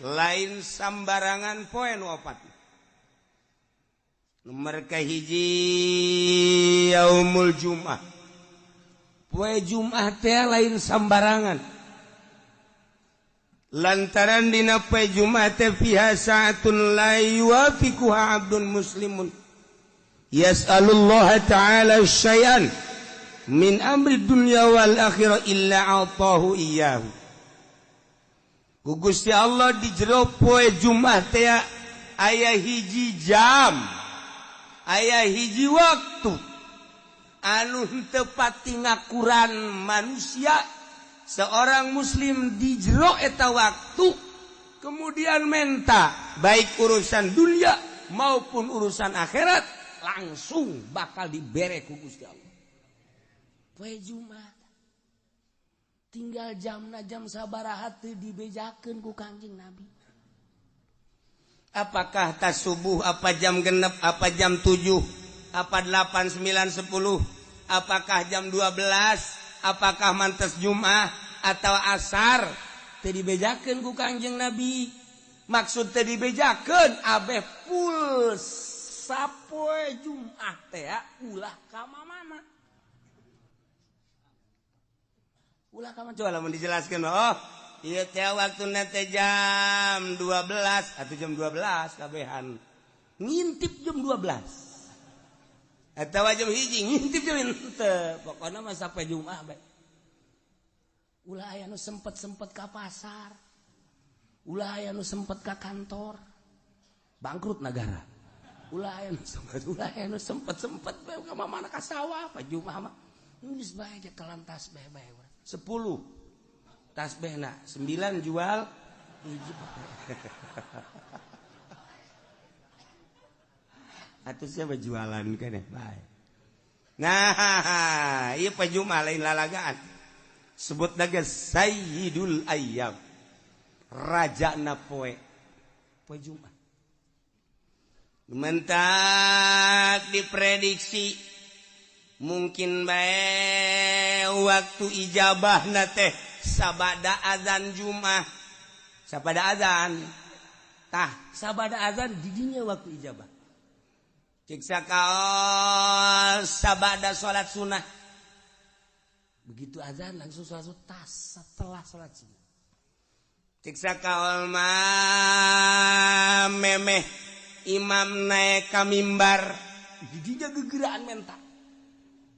Lain sambarangan poe nu opat. Nomor kahiji yaumul Jum'ah. Poe Jum'ah teh lain sambarangan. Lantaran dina poe Jum'ah teh fiha sa'atun la yuwafiquha 'abdun muslimun yas'alullah ta'ala syai'an min amri dunya wal akhirah illa 'atahu iyyahu. Ku Gusti Allah di jero poe Jumat teh aya hiji jam, aya hiji waktu anu henteu pati ngakuran manusia seorang muslim di jero eta waktu kemudian menta baik urusan dunia maupun urusan akhirat langsung bakal dibere ku Gusti Allah. Poe Jumat tinggal jamna jam sabaraha teu dibejakeun ku Kangjeng Nabi. Apakah tas subuh, apa jam genep, apa jam 7, apa 8, 9, 10, apakah jam 12, apakah mantes Jumat atau asar, teu dibejakeun ku Kangjeng Nabi. Maksud teu dibejakeun abeh full sapoe Jumat teh ulah ka mamana. Ulah ka coba lamun dijelaskeun, oh ieu teh waktuna teh jam 12 atau jam 12 kabehan. Ngintip jam 12. Atawa jam 1 ngintip jam henteu. Pokona mah sampai Jumat bae. Ulah aya nu sempet-sempet ka pasar. Ulah aya nu sempet ka kantor. Bangkrut negara. Ulah aya nu sempet, ulah aya nu sempet-sempet bae ka mana ka sawah pa Jumat mah. Geus bae telan tasbih bae. 10 tasbihna, 9 jual hiji. Atuh siapa jualan keneh bae. Nah, ieu poe Jumat lain lalagaan. Sebut lagi Sayyidul Ayyam. Rajana poe. Poe Jumat. Mentak diprediksi mungkin bae waktu ijabahna teh sabada azan Jumat. Sabada azan. Tah, sabada azan didinya waktu ijabah. Ciksa kaos sabada salat sunnah. Begitu azan langsung salat sunnah, tas setelah salat sunnah. Ciksa kaol mah memeh imam naik ka mimbar, didinya gegeraan menta.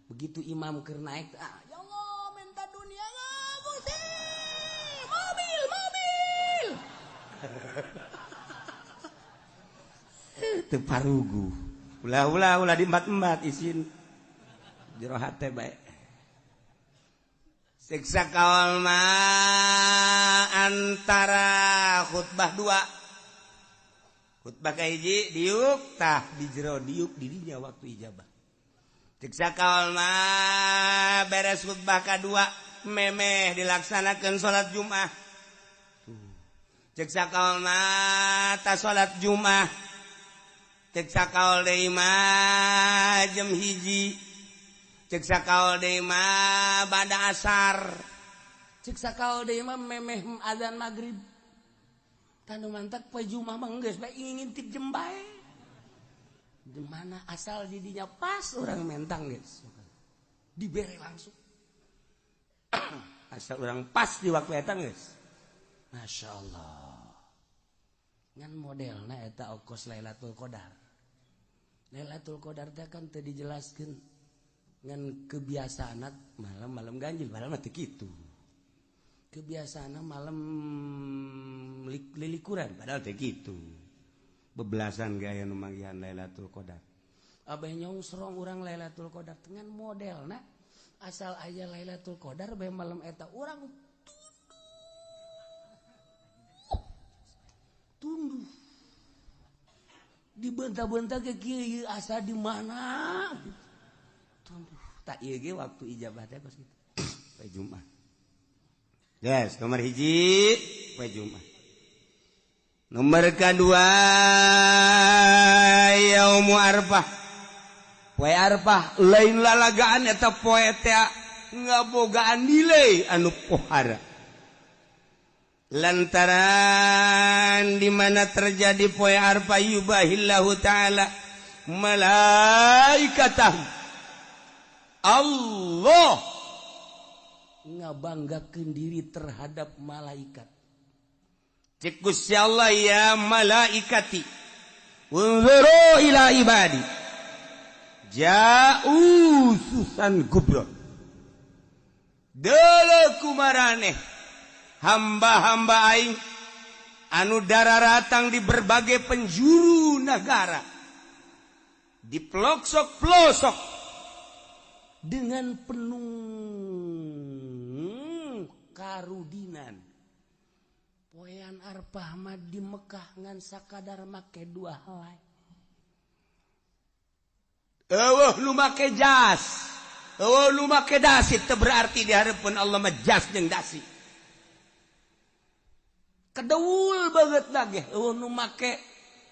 Begitu imam keur naik, ah, ya Allah minta dunia Gusti, mobil, mobil. Teu parugu. Ulah ulah ulah diembat-embat isin. Jero hate bae. Siksa kaol mah antara khutbah dua. Khutbah kahiji diuk tah di jero diuk didinya waktu ijabah. Ciksa kaol mah beres khutbah kadua memeh dilaksanakeun salat Jumat. Ciksa kaol mah ta salat Jumat. Ciksa kaol deui mah jam 1. Ciksa kaol deui mah bada asar. Ciksa kaol deui mah memeh azan magrib. Tanu mantak poe Jumat mah geus bae ngintip jem bae. Di mana asal didinya pas orang mentang guys, dibere langsung. Asal orang pas di waktu eta guys. Masya Allah. Ngan modelna eta okos Lailatul Qadar. Lailatul Qadar teh kan teu dijelaskeun ngan kebiasaan malam-malam ganjil, malam mah teu kitu. Kebiasaan malam lilikuran padahal teu kitu. Bebelasan gaya nu manggihan Lailatul Qadar. Abah nyongsrong urang Lailatul Qadar dengan modelna asal aya Lailatul Qadar bae malam eta urang tunduh. Dibenta-benta ke kieu asa di mana tunduh. Tak ieu ge waktu ijabah teh kos kitu. Poe Jumat. Yes, nomor 1 poe Jumat. Nomor kedua yaumu Arfah. Poe Arfah lain lalagaan eta poe teh ngabogaan nilai anu pohara. Lantaran di mana terjadi poe Arfah yubahillahu ta'ala malaikatahu. Allah ngabanggakeun diri terhadap malaikat. Cek Gusti Allah, ya malaikati unzuru ila ibadi ja'u susan gubro. Deuleu kumaraneh hamba-hamba aing anu dararatang di berbagai penjuru negara, di pelosok-pelosok, dengan penuh karudinan. Poean Arfah mah di Mekah ngan sakadar make dua helai. Eueuh nu make jas, eueuh nu make dasi, teu berarti di hareupeun Allah mah jas jeung dasi. Kedeul banget lagi eueuh nu make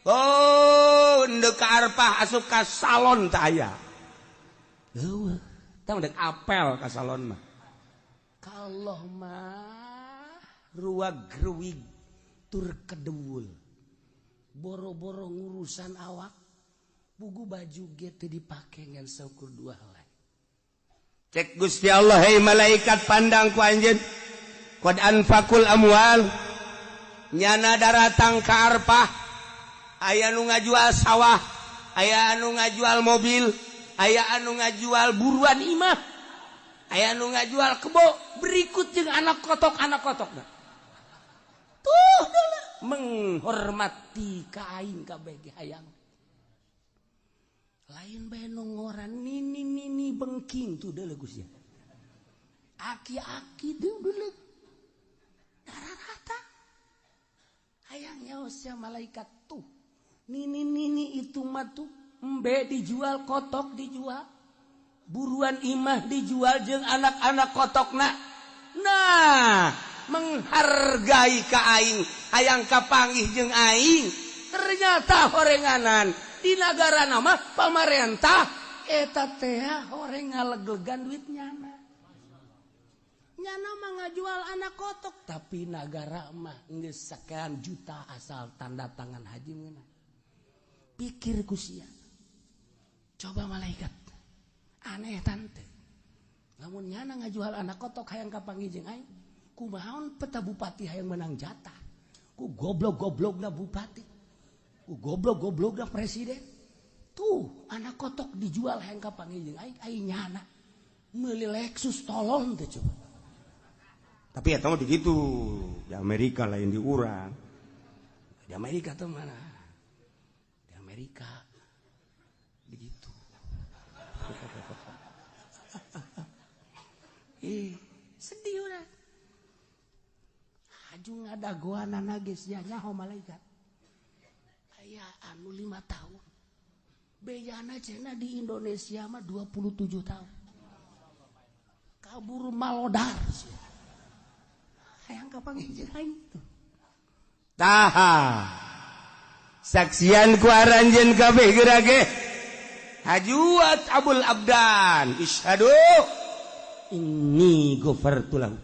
oh ndek ka Arfah asup ka salon teh aya. Eueuh, tah ndek apel ka salon mah. Ka Allah mah ruag-ruwig tur kedeul. Boro-boro ngurusan awak, pugu baju ge teu dipake ngan saukur dua helai. Cek Gusti Allah, hei malaikat, pandang ku anjeun qad anfaqul amwal, nyana daratang ka Arfah aya nu ngajual sawah, aya anu ngajual mobil, aya anu ngajual buruan imah, aya anu ngajual kebo, berikut jeung anak kotok, anak kotok tuh dulu menghormati ka aing kabeh ge hayang. Lain bae nu ngoran nini nini bengking tuh deuleu Gusti. Aki-aki deuleu dararata hayang nyaos malaikat tuh. Nini nini itu mah tuh embe dijual, kotok dijual, buruan imah dijual jeung anak-anak kotokna. Nah, menghargai ka aing, hayang kapanggih jeung aing. Ternyata horenganan di negara nama pamarentah eta teh horeng ngaleglegan duit nyana. Nyana mah ngajual anak kotok, tapi nagara mah geus sekian juta asal tanda tangan haji meunang. Pikir ku sia. Coba malaikat. Aneh tante. Lamun nyana ngajual anak kotok hayang kapanggih jeung aing, kumaha peta bupati hayang menang jatah. Ku goblok-goblokna bupati. Ku goblok-goblokna presiden. Tuh, anak kotok dijual hayang kapanggih jeung aing, aing nyana meuli Lexus tolong teh coba. Tapi ya tahu begitu di Amerika lain di urang. Di Amerika tuh mana? Di Amerika begitu. Sedih udah. Haju ngadagoanana geus nya nyaho malaikat. Aya anu 5 tahun. Bejana cenah di Indonesia mah 27 tahun. Kabur malodar sia. Hayang kapanggih jeung aing tuh. Taha. Saksian ku aranjeun kabeh geura ge. Hajuat Abul Abdan isyhadu inni ghafartu lahu.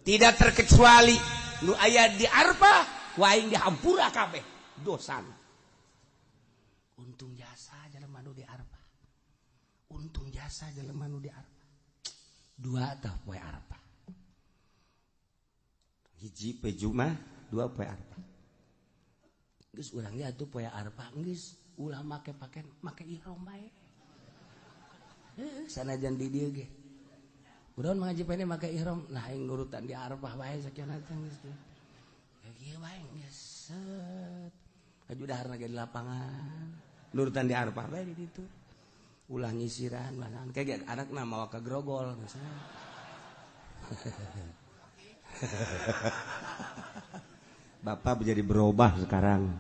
Tidak terkecuali nu aya di Arfah ku aing dihampura kabeh dosana. Untung jasa jelema nu di Arfah. Untung jasa jelema nu di Arfah. Dua tah poe Arfah. Hiji poe Jumat, dua poe Arfah. Geus urang ge atuh poe Arfah geus ulah make paken, make ihram bae. Heuh, sanajan di dieu ge. Urang ngaji pene make ihram, nah aing nurutan di Arfah bae sakieu teh geus. Ya kieu bae geus set. Aju daharna ge di lapangan. Nurutan di Arfah bae di ditu. Ulah nyisiran mana kayak anakna mawa ka grogol misalnya. Bapak menjadi berubah sekarang.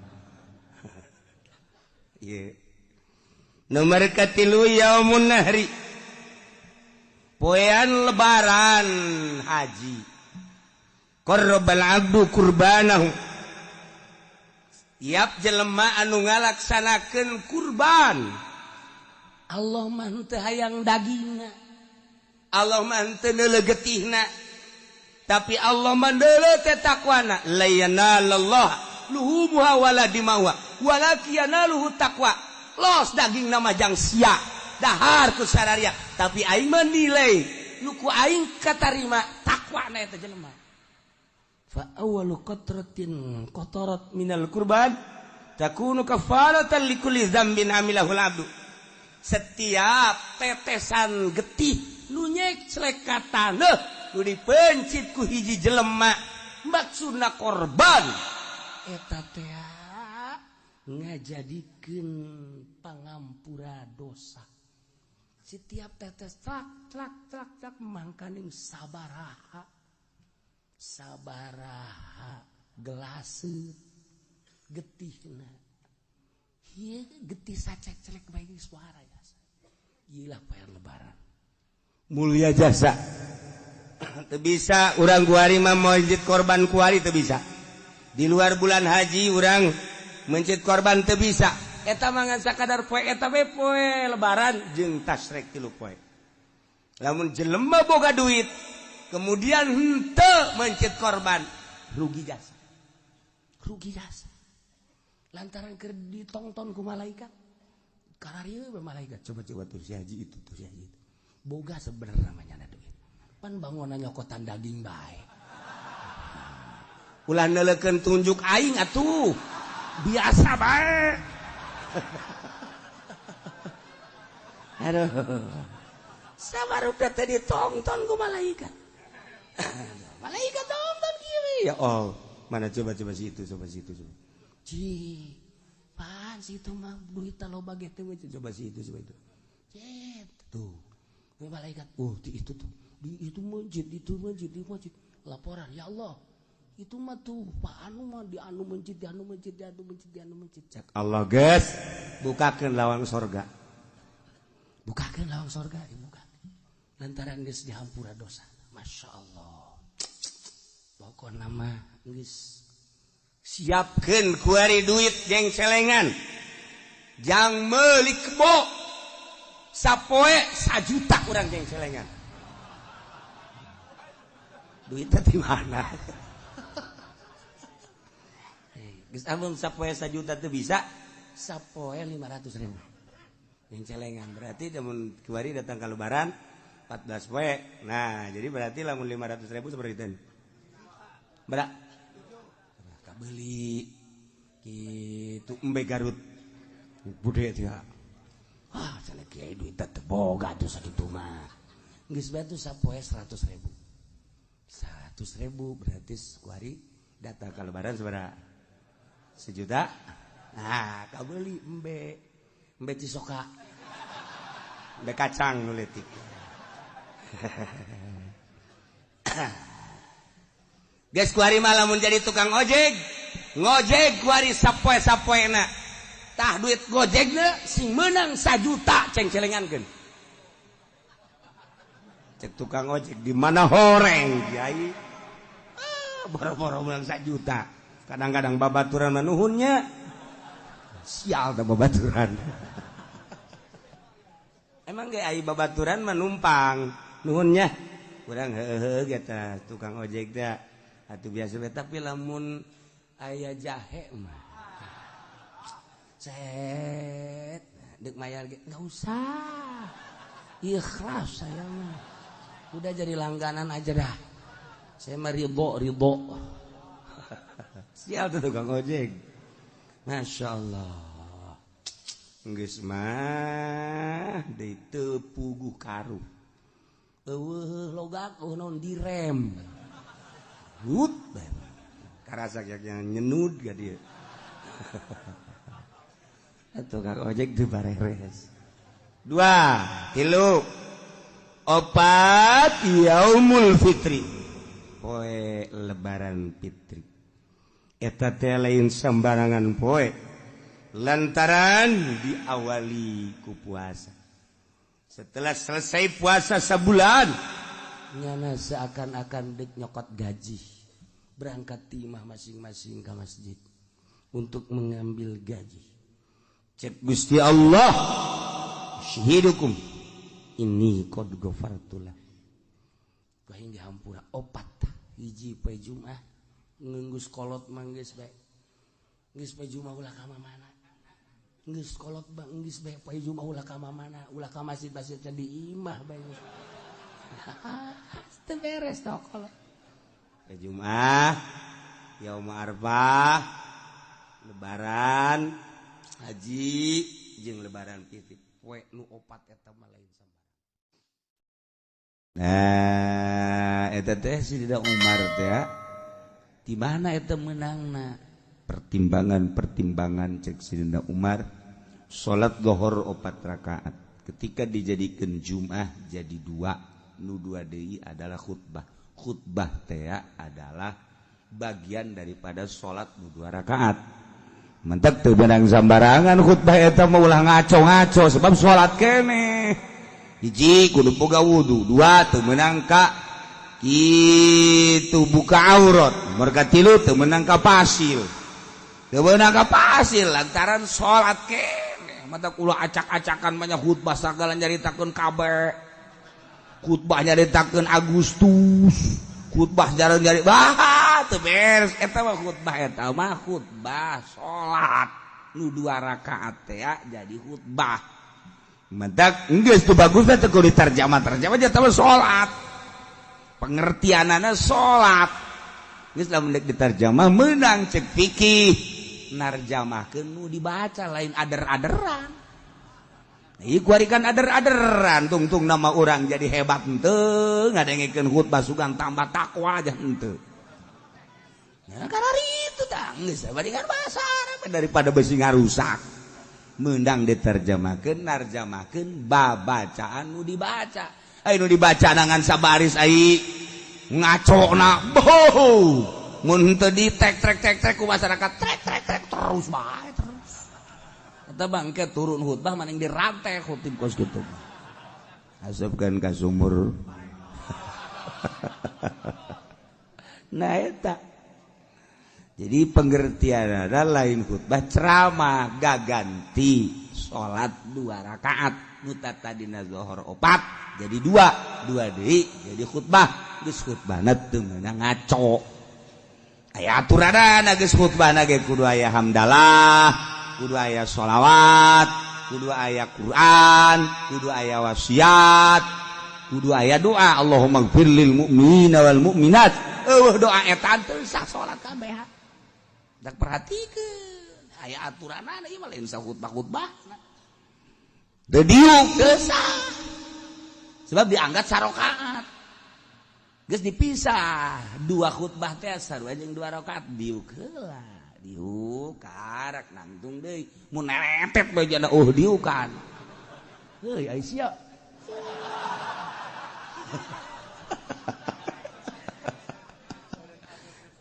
Yeah. Nomor katilu yaumun nahri. Poean lebaran haji. Qarrabal abdu kurbanahu. Tiap jelema anu ngalaksanakeun kurban. Allah mah teu hayang dagingna. Allah mah teu neulegetihna. Tapi Allah mandeuleu teh takwana la yanalallah luhumuha wala dimauha walakin yanaluhu taqwa. Los daging nama jang sia dahar ku sararia, tapi aing menilai nu ku aing katarima takwana eta jelema. Fa awwalu qatratin qatarat minal kurban takunu kafaratan likulli dzambin amilahul abdu. Setiap tetesan getih nu nyeclek ka taneuh nu dipencit ku hiji jelema maksudna korban eta teh ngajadikeun pangampura dosa. Setiap tetes trak trak trak trak mangkaning sabaraha sabaraha gelaseut getihna. Ieu getih sacek-celek bae suara jasa. Ieu lah poe lebaran. Mulia jasa. Teu bisa urang kuari mah mencit korban kuari teu bisa. Di luar bulan haji urang mencit korban teu bisa. Eta mah ngan sakadar poe eta we poe lebaran jeung tasrek 3 poe. Lamun jelema boga duit kemudian henteu mencit korban, rugi jasa. Rugi jasa. Lantaran keur ditongton ku malaikat. Kararieu we malaikat coba-coba tuh si haji itu, tuh si haji itu. Boga sebenarnya namanya duit. Pan bangunan nyokotan daging bae. Ulah neuleukeun tunjuk aing atuh. Biasa bae. Aduh. Sabarup teh ditongton ku malaikat. Malaikat tonton kieu. Ya Allah, mana coba-coba si itu, coba si itu, coba. Ci, pan si itu mah duit loba ge teh coba si itu, coba itu. Cet, tuh. Malaikat, oh di itu tuh. Di itu masjid, itu masjid, di masjid. Laporan, ya Allah. Itu mah tuh Pak anu mah di anu masjid, di anu masjid, di anu masjid, di anu masjid. Cak Allah geus, bukakeun lawang sorga. Bukakeun lawang sorga, dibuka. Lantaran geus dihampura dosa. Masya Allah. Pokokna mah geus siapkeun kuari duit jeung celengan. Jang meuli kebo. Sapoe 1 juta urang jeung celengan. Duitnya di mana? Geus amun sapoe 1 juta teu bisa, sapoe 500.000. Yang celengan berarti lamun kuari datang ke lebaran 14 poe. Nah, jadi berarti lamun 500.000 seperti itu. Berak. Kabeli kitu embe Garut. Bude teh. Wah, cenah kiai duit teh boga tuh sakitu mah. Geus bae tuh sapoe 100.000. 100.000 berarti kuari datang ke lebaran sabaraha? 1 juta. Nah, kabeli embe. Embe cisoka. Embe kacang nu leutik. Geus kuari mah lamun jadi tukang ojek, ngojek kuari sapoe-sapoena. Tah duit gojekna sing meunang 1 juta ceng-celengankeun. Cek tukang ojek di mana horeng kiai. Ah, boro-boro meunang 1 juta. Kadang-kadang babaturan manuhunnya. Sial da babaturan. Emang ge ai babaturan mah numpang nuhunnya. Urang heuheuh ge tah tukang ojek teh. Atuh biasa we tapi lamun aya jahe mah. Set deuk mayar ge enggak usah. Ikhlas saya mah. Udah jadi langganan aja dah. Saya mah ridho. Sial tuh tukang ojek. Masya Allah. Geus mah deui teu puguh karuh. Eueuh logak eueuh naon direm. Hut karasa nyenud ka dieu. Tukang ojek teu bareres. 2, 3, 4 yaumul fitri. Poe lebaran fitri. Eta teh lain sembarangan poe. Lantaran diawali ku puasa. Setelah selesai puasa sebulan, nyana seakan-akan dek nyokot gaji. Berangkat timah masing-masing ke masjid untuk mengambil gaji. Cek Gusti Allah, syahidukum ini qad ghafartulah. Hingga hampura 4 Hiji poe Jumat ngenggus kolot mah geus bae. Geus poe Jumat ulah ka mana. Geus kolot bang geus bae poe Jumat ulah ka mana, ulah ka masjid-masjid di imah bae. Teu beres tah kolot. Poe Jumat, yaum Arfah, lebaran, haji jeung lebaran fitri. Poe nu opat eta mah lain sambarang. Nah, eta teh Sidina Umar teh di mana eta meunangna? Pertimbangan-pertimbangan cek Sidina Umar, salat zuhur 4 rakaat. Ketika dijadikan Jumat jadi 2, nu 2 deui adalah khutbah. Khutbah teh adalah bagian daripada salat nu 2 rakaat. Mentek teu beunang sambarangan khutbah eta mah ulah ngaco-ngaco sebab salat keneh. Hiji kudu boga wudu, 2 teu meunang ka kitu buka aurat, merga 3 teu meunang ka pasil. Teu meunang ka pasil lantaran salat keneh. Mata kula acak-acakan banyak khutbah sagala nyaritakeun kabeh. Khutbah nyaritakeun Agustus, khutbah nyari bah teu beres eta mah khutbah eta mah khutbah salat nu 2 rakaat teh jadi khutbah. Mentak geus teu bagus teh kudu diterjemah terjemah aja teh salat. Pengertianana salat. Geus lamun deuk diterjemah meunang cek fikih narjamahkeun nu dibaca lain ader-aderan. Ieu kuari kan ader-aderan tungtung nama urang jadi hebat henteu ngadengekeun khutbah sugan tambah takwa aja henteu. Nah karena itu tah geus bandingan bahasa Arab daripada besi ngarusak. Meundang diterjemahkeun narjamahkeun babacaan nu dibaca. Ai nu dibaca nangan sabaris ai ngacona boh. Mun henteu di tek trek tek trek ku masyarakat trek trek trek terus bae terus. Eta bangke turun khutbah maning dirantai khutib kos kitu. Asupkeun ka sumur. Nah eta. Jadi pengertian ada lain khutbah ceramah gaganti salat 2 rakaat nu tadina zuhur 4 jadi 2 2 deui jadi khutbah geus khutbahna teu meunang ngaco. Aya aturanana geus khutbahna ge kudu aya hamdalah, kudu aya sholawat, kudu aya Quran, kudu aya wasiat, kudu aya doa Allahumma gfir lil mu'minina wal mu'minat. Eueuh doa eta teu sah salat kabeh. Dak perhatikeun aya aturanana ieu mah lain sah khutbah-khutbah. Teu diuk teu sah. Sebab dianggap sarokaat. Geus dipisah 2 khutbah teh sarua jeung 2 rakaat diuk heula. Diuk karak nangtung deui mun neretet bae jana diukan. Heuy ai sia.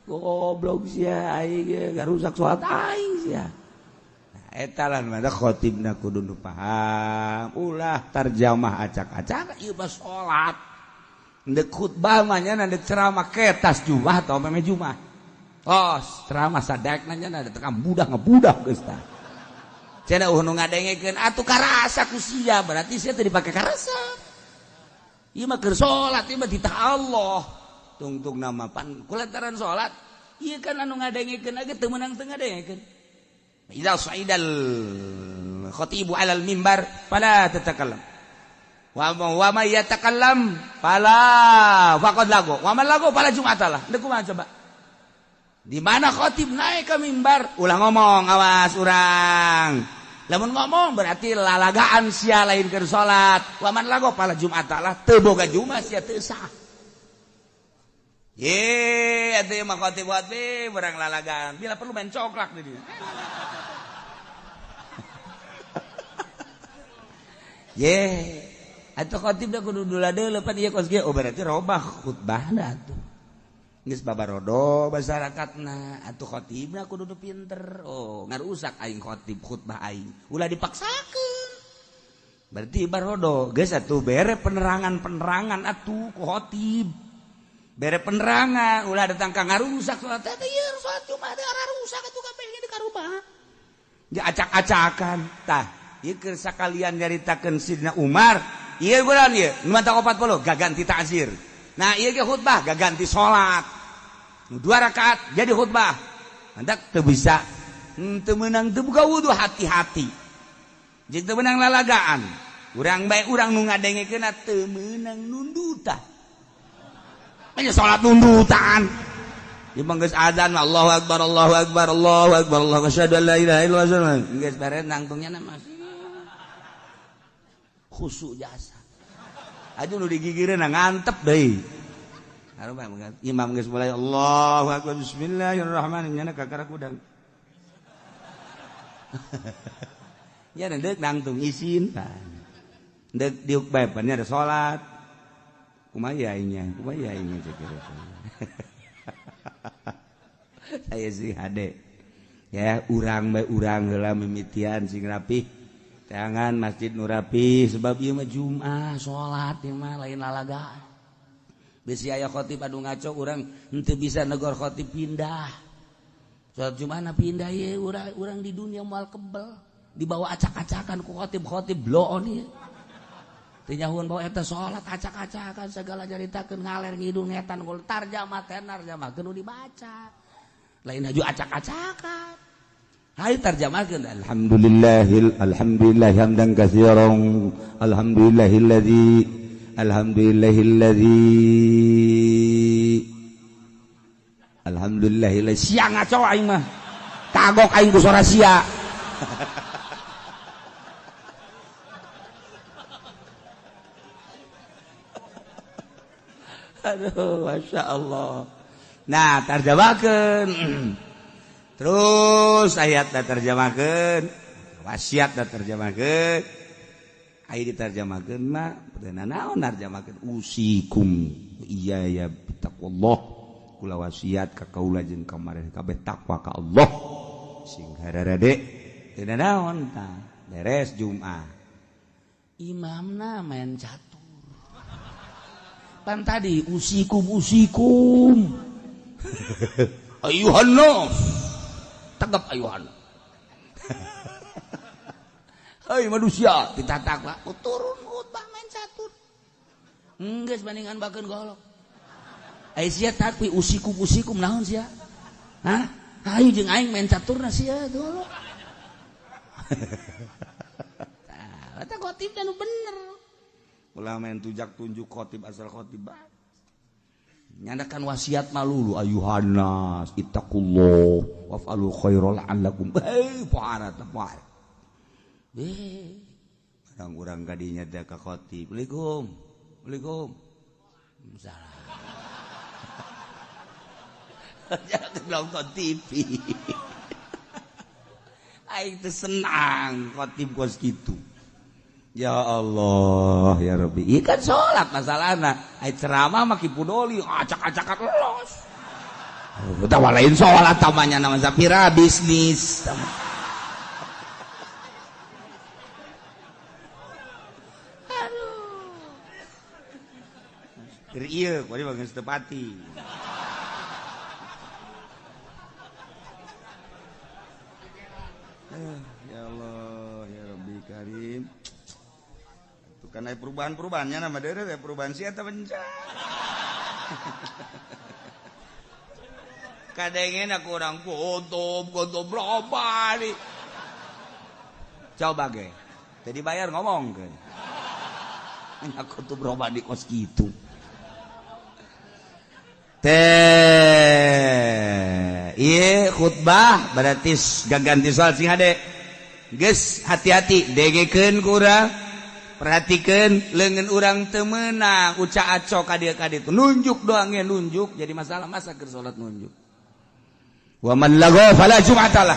Goblok sia aing ge garusak salat aing sia. Nah eta lah mah khotibna kudu nu paham, ulah tarjamah acak-acak ieu mah salat. Ndek khutbah mah nya ndek ceramah ketas Jumat atau meme Jumat. Oh, ceramah sadekna nya tekan budak ngebudak geus tah. Cenah nu ngadengekeun atuh karasa ku sia, berarti sia teu dipake karasa. Ieu mah keur salat, ieu mah titah Allah. Tungtung nama pan kulantaran salat ieu kan anu ngadengekeun age teu meunang teu ngadengekeun. Idza sa'idal khatibu 'alal mimbar fala tatakallam. Wa may yatakallam fala faqad lagu. Wa man lagu fala jum'atalah. Deuk kumaha coba? Di mana khatib naik ke mimbar ulah ngomong awas urang. Lamun ngomong berarti lalagaan sia lain keur salat. Wa man lagu fala jum'atalah teu boga jumat sia teu sah. Ye, atuh mah khotib-khotib barang lalagaan. Bila perlu main coklat di dieu. Ye, atuh khotib da kudu dula deuleu pan ieu kos ge. Oh berarti robah khutbahna atuh. Geus babarodo masyarakatna, atuh khotibna kudu nu pinter. Oh, ngarusak aing khotib khutbah aing. Ulah dipaksakeun. Berarti barodo geus atuh bere penerangan-penerangan atuh ku khotib. Bere penerangan ulah datang ka ngarusak salat teh ieu salat Jumat teh rusak atuh kabeh ge di karubah. Di acak-acakan tah ieu keur sakalian nyaritakeun Sidina Umar ieu bulan ieu nu mata 40 gaganti ta'zir. Nah ieu ge khutbah gaganti salat. Nu 2 rakaat jadi khutbah. Mantak teu bisa teu meunang teu buka wudu hati-hati. Jeung teu meunang lalagaan. Urang bae urang nu ngadengekeunna teu meunang nundutan. Nya salat nundutan. Ieu mah geus azan Allahu akbar Allahu akbar Allahu akbar Allahu asyhadu an la ilaha illallah. Geus beres nangtungnya na masih khusyuk jasa. Aduh nu digigireun ngantep deui. Imam geus mulai Allahu akbar bismillahirrahmanirrahim nyana kakara kudang. Nya deuk nangtung isin. Deuk diuk bae pan ada salat. Kumaha aingnya? Kumaha aingnya cek. Saya sih hade. Ya urang bae urang heula mimitian sing rapih. Tangan masjid nu rapi sebab ieu mah Jumat salat ieu mah lain lalagaan. Bisi aya khotib anu ngaco urang henteu bisa negor khotib pindah. Salat Jumat pindah ieu urang di dunia moal kebel dibawa acak-acakan ku khotib-khotib bloon ieu. Teu nyahueun bawa eta salat acak-acakan segala caritakeun ngaler ngidul ngetan gol tarjamah teh tarjamahkeun nu dibaca. Lain haju acak-acakan. Hai tarjamahkeun alhamdulillahil alhamdulillah hamdan katsiran alhamdulillahilladzi alhamdulillahilladzi alhamdulillahilladzi sia ngaco aing mah kagok aing ku sora sia. Aduh Masya Allah. Nah tarjamahkeun terus ayat da terjemahkeun wasiat da terjemahkeun aya diterjemahkeun mah teu naon narjemahkeun usikum iya ya bitaqwallah kula wasiat ka kaula jeung ka maraneh kabeh takwa ka Allah sing hararade teu naon tah beres Jumat imamna main catur pan tadi usikum usikum ayuhan nas tegap ayuhan. Hei manusia, kita takwa turun khutbah main catur. Geus bandingan bakeun golok. Ai sia takwi usikum usikum naon sia? Hah? Hayu jeung aing main caturna sia golok. Tah, eta khotib nu bener. Ulah main tujak tunjuk khotib asal khotib bae. Nyandakan wasiat malulu ayuhan nas ittaqullah waf'alul khairal la'allakum pohara teh poe. Barang urang kadinya teh ka khotib. Assalamualaikum. Assalamualaikum. Salah. Jangan nonton TV. Aing teh senang khotib kos kitu. Ya Allah ya Rabbi. Ieu kan salat masalahna. Ai ceramah mah kipudoli acak-acakan los. Udah lain salat tamanya nama Zapira bisnis. Aduh. Keur ieu kuari bageus teu pati. Ya Allah ya Rabbi Karim. Karena perubahan-perubahannya nama dere perubahan sih atau bencana. Kadangnya aku orang gotob gotob berapa nih? Coba ge, jadi bayar ngomong ke. Aku tuh berubah di kos gitu. Teh, iya khutbah berarti gaganti soal sing hade. Geus hati-hati degekeun ku urang. Perhatikan lengan urang temenang uca aco kadia kadia itu nunjuk doangnya nunjuk jadi masalah masa keur salat nunjuk. Wa man lagha fala jum'atalah.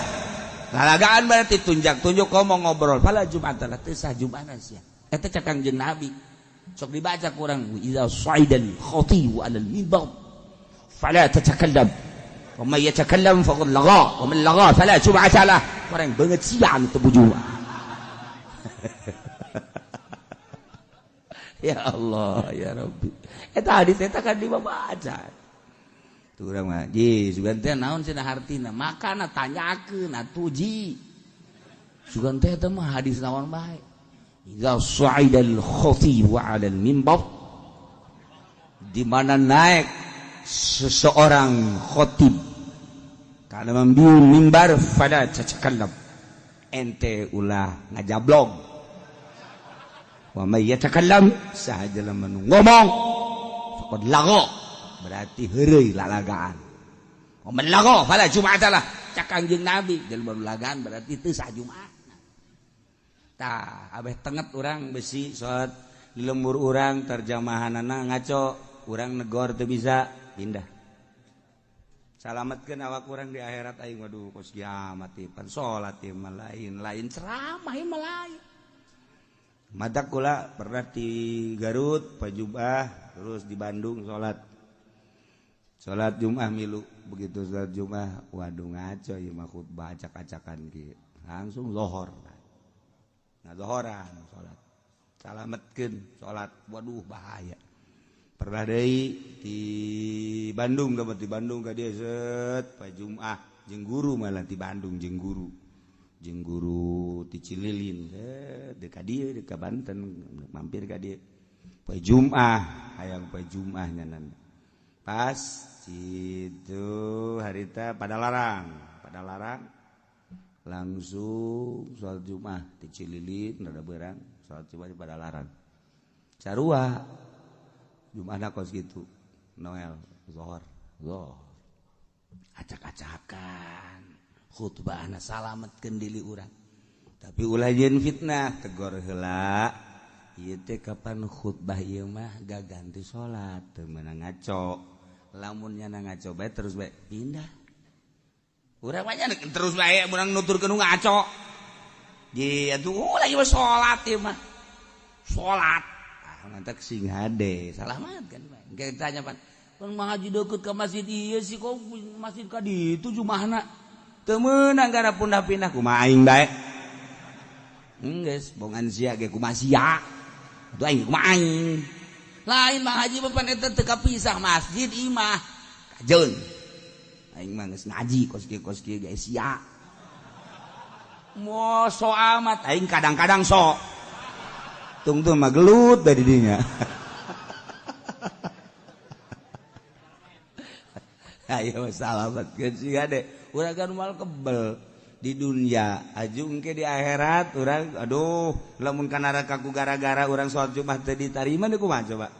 Lalagaan berarti tunjak tunjuk ngomong ngobrol fala jum'atalah teu sah jum'ana sia. Eta cek Kangjeng Nabi. Sok dibaca kurang idza sa'idal khatibu 'alal mimbar fala tatakallam. Wa man yatakallam faqad lagha wa man lagha fala jum'atalah. Kurang banget sia anu teu bujuma. Ya Allah ya Rabbi. Eta hadis eta kan dibaca. Tuh urang mah ji sugan teh naon cenah hartina? Makana tanyakeun atuh ji. Sugan teh eta mah hadis naon bae. Idza sa'idal khatib 'alal mimbar, di mana naik Seseorang khotib kana mambiun mimbar, fala tatakallam, ente ulah ngajablog. Wa may yatakallam, saha jelema nu ngomong, faqad lagha, berarti heureuy lalagaan. Wa man lagha fala jum'ata lah, cak Kangjeng Nabi, jelema nu lagaan berarti teu sah Jumat. Tah, abeh tenget urang besi salat di lembur urang terjemahanana ngaco, urang negor teu bisa pindah. Salametkeun awak urang di akhirat aing. Waduh, kos kiamat ieu pan salat ieu mah lain, lain ceramah ieu mah lain. Matak kula pernah di Garut pajubah, terus di Bandung salat, salat Jumat milu. Begitu salat Jumat, waduh, ngaco ieu mah khutbah acak-acakan kieu. Langsung lohor, nah, lohoran salat, salametkeun salat. Waduh, bahaya. Pernah deui di Bandung, dapat di Bandung ka dieu set pa Jumat jeung guru, malah di Bandung jeung guru, jeung guru ti Cililin set deuk ka dieu, deuk ka Banten, mampir ka dieu poe Jumat, hayang poe Jumat nyanan. Pas itu harita pada larang, pada larang, langsung sholat Jumat di Cililin rada berang, sholat Jumat di Padalarang sarua Jumat kos gitu. Noel zohor zohor acak-acakan khutbahna. Salametkeun diri urang, tapi ulah jeung fitnah, tegor heula. Ieu teh kapan khutbah ieu mah gak ganti salat, teu meunang ngaco. Lamun nyana ngaco bae, terus bae pindah. Urang mah terus bae urang nuturkeun nu ngaco. Di atuh lagi mah salat ieu mah. Salat. Ah, mantak sing hade, salamat kan bae. Engke ditanya pan, "Pan ngaji deukeut ka masjid ieu sih, kok masjid ka ditu jumahna?" Teu meunang gara pindah-pindah, kumaha aing bae. Geus bongan sia ge kumaha sia. Atuh aing kumaha aing. Lain Mang Haji pan eta teu kapisah masjid imah. Kajeun. Aing mah geus ngaji kos kieu kos kieu ge sia. Mo so amat aing kadang-kadang sok. Tungtung mah gelut dari dinya. Ayo salamat sih deh. Urang kan mal kebel di dunia aju engke di akhirat urang, aduh, lamun ka neraka ku gara-gara urang salat Jumat teu ditarima deui, kumaha coba?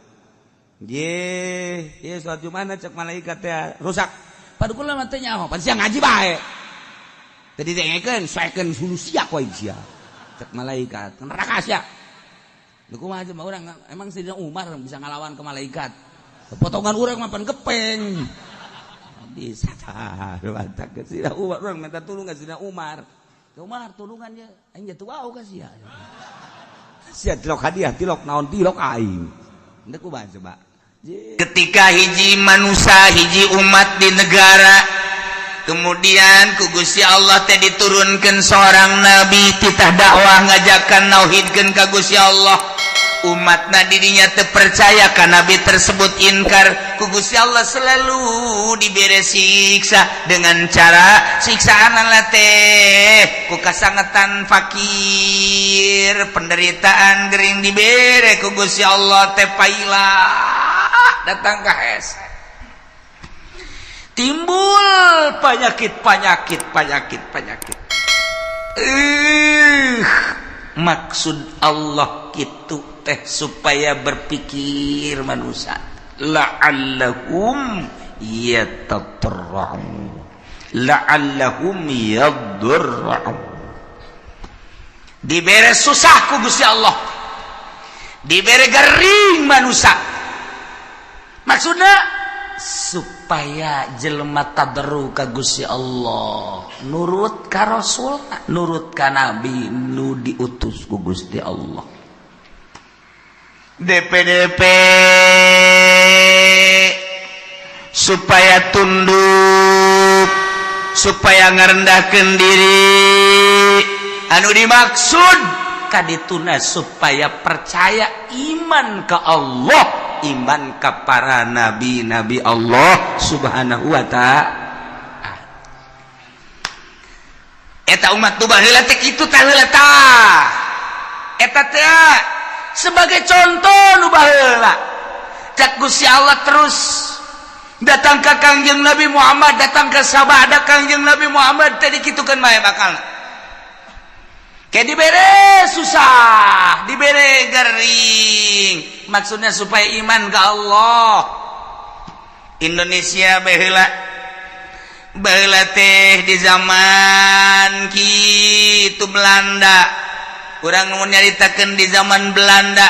Ye, ye salat Jumat cek malaikat teh rusak. Padu kula mah teu nyaho, pan sia ngaji bae. Teu didengekeun, soekeun sulu sia koe sia. Cek malaikat, neraka sia. Lha kumaha coba urang, emang Sayyidina Umar bisa ngalawan ke malaikat? Potongan urang mah pan gepeng. Bisa tah, ke Sayyidina Umar urang minta tulung ka Sayyidina Umar. Umar tulungannya aing jatuh wau ka sia. Sia tilok hadiah, tilok naon, tilok aing. Henteu kumaha coba? Ketika hiji manusia, hiji umat di negara, kemudian ku Gusti Allah teh diturunkan seorang nabi, titah dakwah ngajakan nauhidkeun ka Gusti Allah. Umatna dirinya terpercaya ka nabi tersebut, inkar, ku Gusti Allah selalu dibere siksa dengan cara siksaan teh ku kasangetan, fakir, penderitaan, gering dibere ku Gusti Allah teh paila datang ke hese, timbul penyakit, penyakit, penyakit, penyakit. Maksud Allah gitu teh supaya berpikir manusia, la'allahum yatadarra'un, la'allahum yadurra'un. Dibere susah ku Gusti Allah, dibere gering manusia, maksudnya supaya jelema tadarru ka Gusti Allah, nurut ka Rasul, nurut ka nabi nu diutus ku Gusti Allah. DPDP supaya tunduk, supaya ngerendahkan diri, anu dimaksud kadituna supaya percaya, iman ke Allah, iman ke para nabi-nabi Allah Subhanahu wa ta'ala. Eta umat nu baheula teh kitu tah heula tah. Eta teh sebagai contoh nu baheula. Cak Gusti Allah terus. Datang ke Kangjeng Nabi Muhammad, datang ke sabada Kangjeng Nabi Muhammad tadi, kitu kan bae bakal. Kayak dibere susah, dibere gering, maksudnya supaya iman ke Allah. Indonesia baheula, baheula teh di zaman kitu Belanda. Urang mau nyaritakeun di zaman Belanda,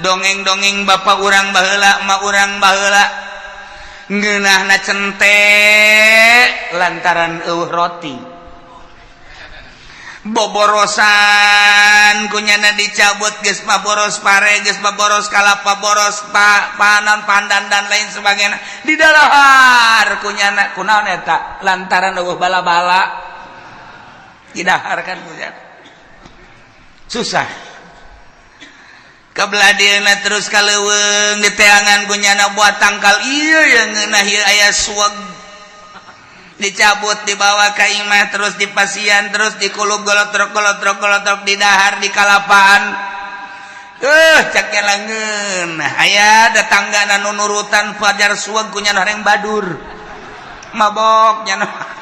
dongeng-dongeng bapak urang baheula, emak urang baheula, ngeunahna cente lantaran euweuh roti, boborosan kunyana dicabut, geus mah boros pare, geus mah boros kalapa, boros panan, pandan, dan lain sebagainya, didahar kunyana. Kunaon eta? Lantaran euweuh bala-bala, didahar kan kunyana susah. Kebelah dieuna terus ka leuweung, diteangan kunyana buat tangkal ieu yang ngeunah ieu, aya suweg, dicabut, dibawa ke imah, terus dipasian, terus dikulub, golotrok golotrok golotrok, didahar di kalapaan. Cak langeun aya tetangga nu nurutan fajar suweg, kunyana horeng badur mabok nyana.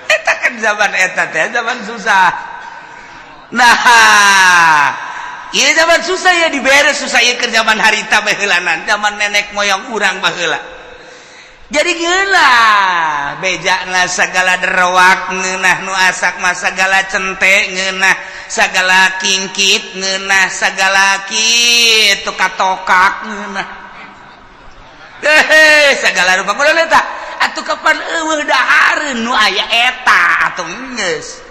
Eta kan zaman eta teh zaman susah. Nah, iya, zaman susah ya, dibere susah ya ke zaman harita baheulanan, zaman nenek moyang urang baheula. Jadi gila bejana segala derwak ngeunah, nu asak mah segala cente ngeunah, segala kingkit ngeunah, segala kitu katokak ngeunah, hehe, segala rupa. Kudu eta atuh, kapan euweuh dahareun nu aya eta atuh geus.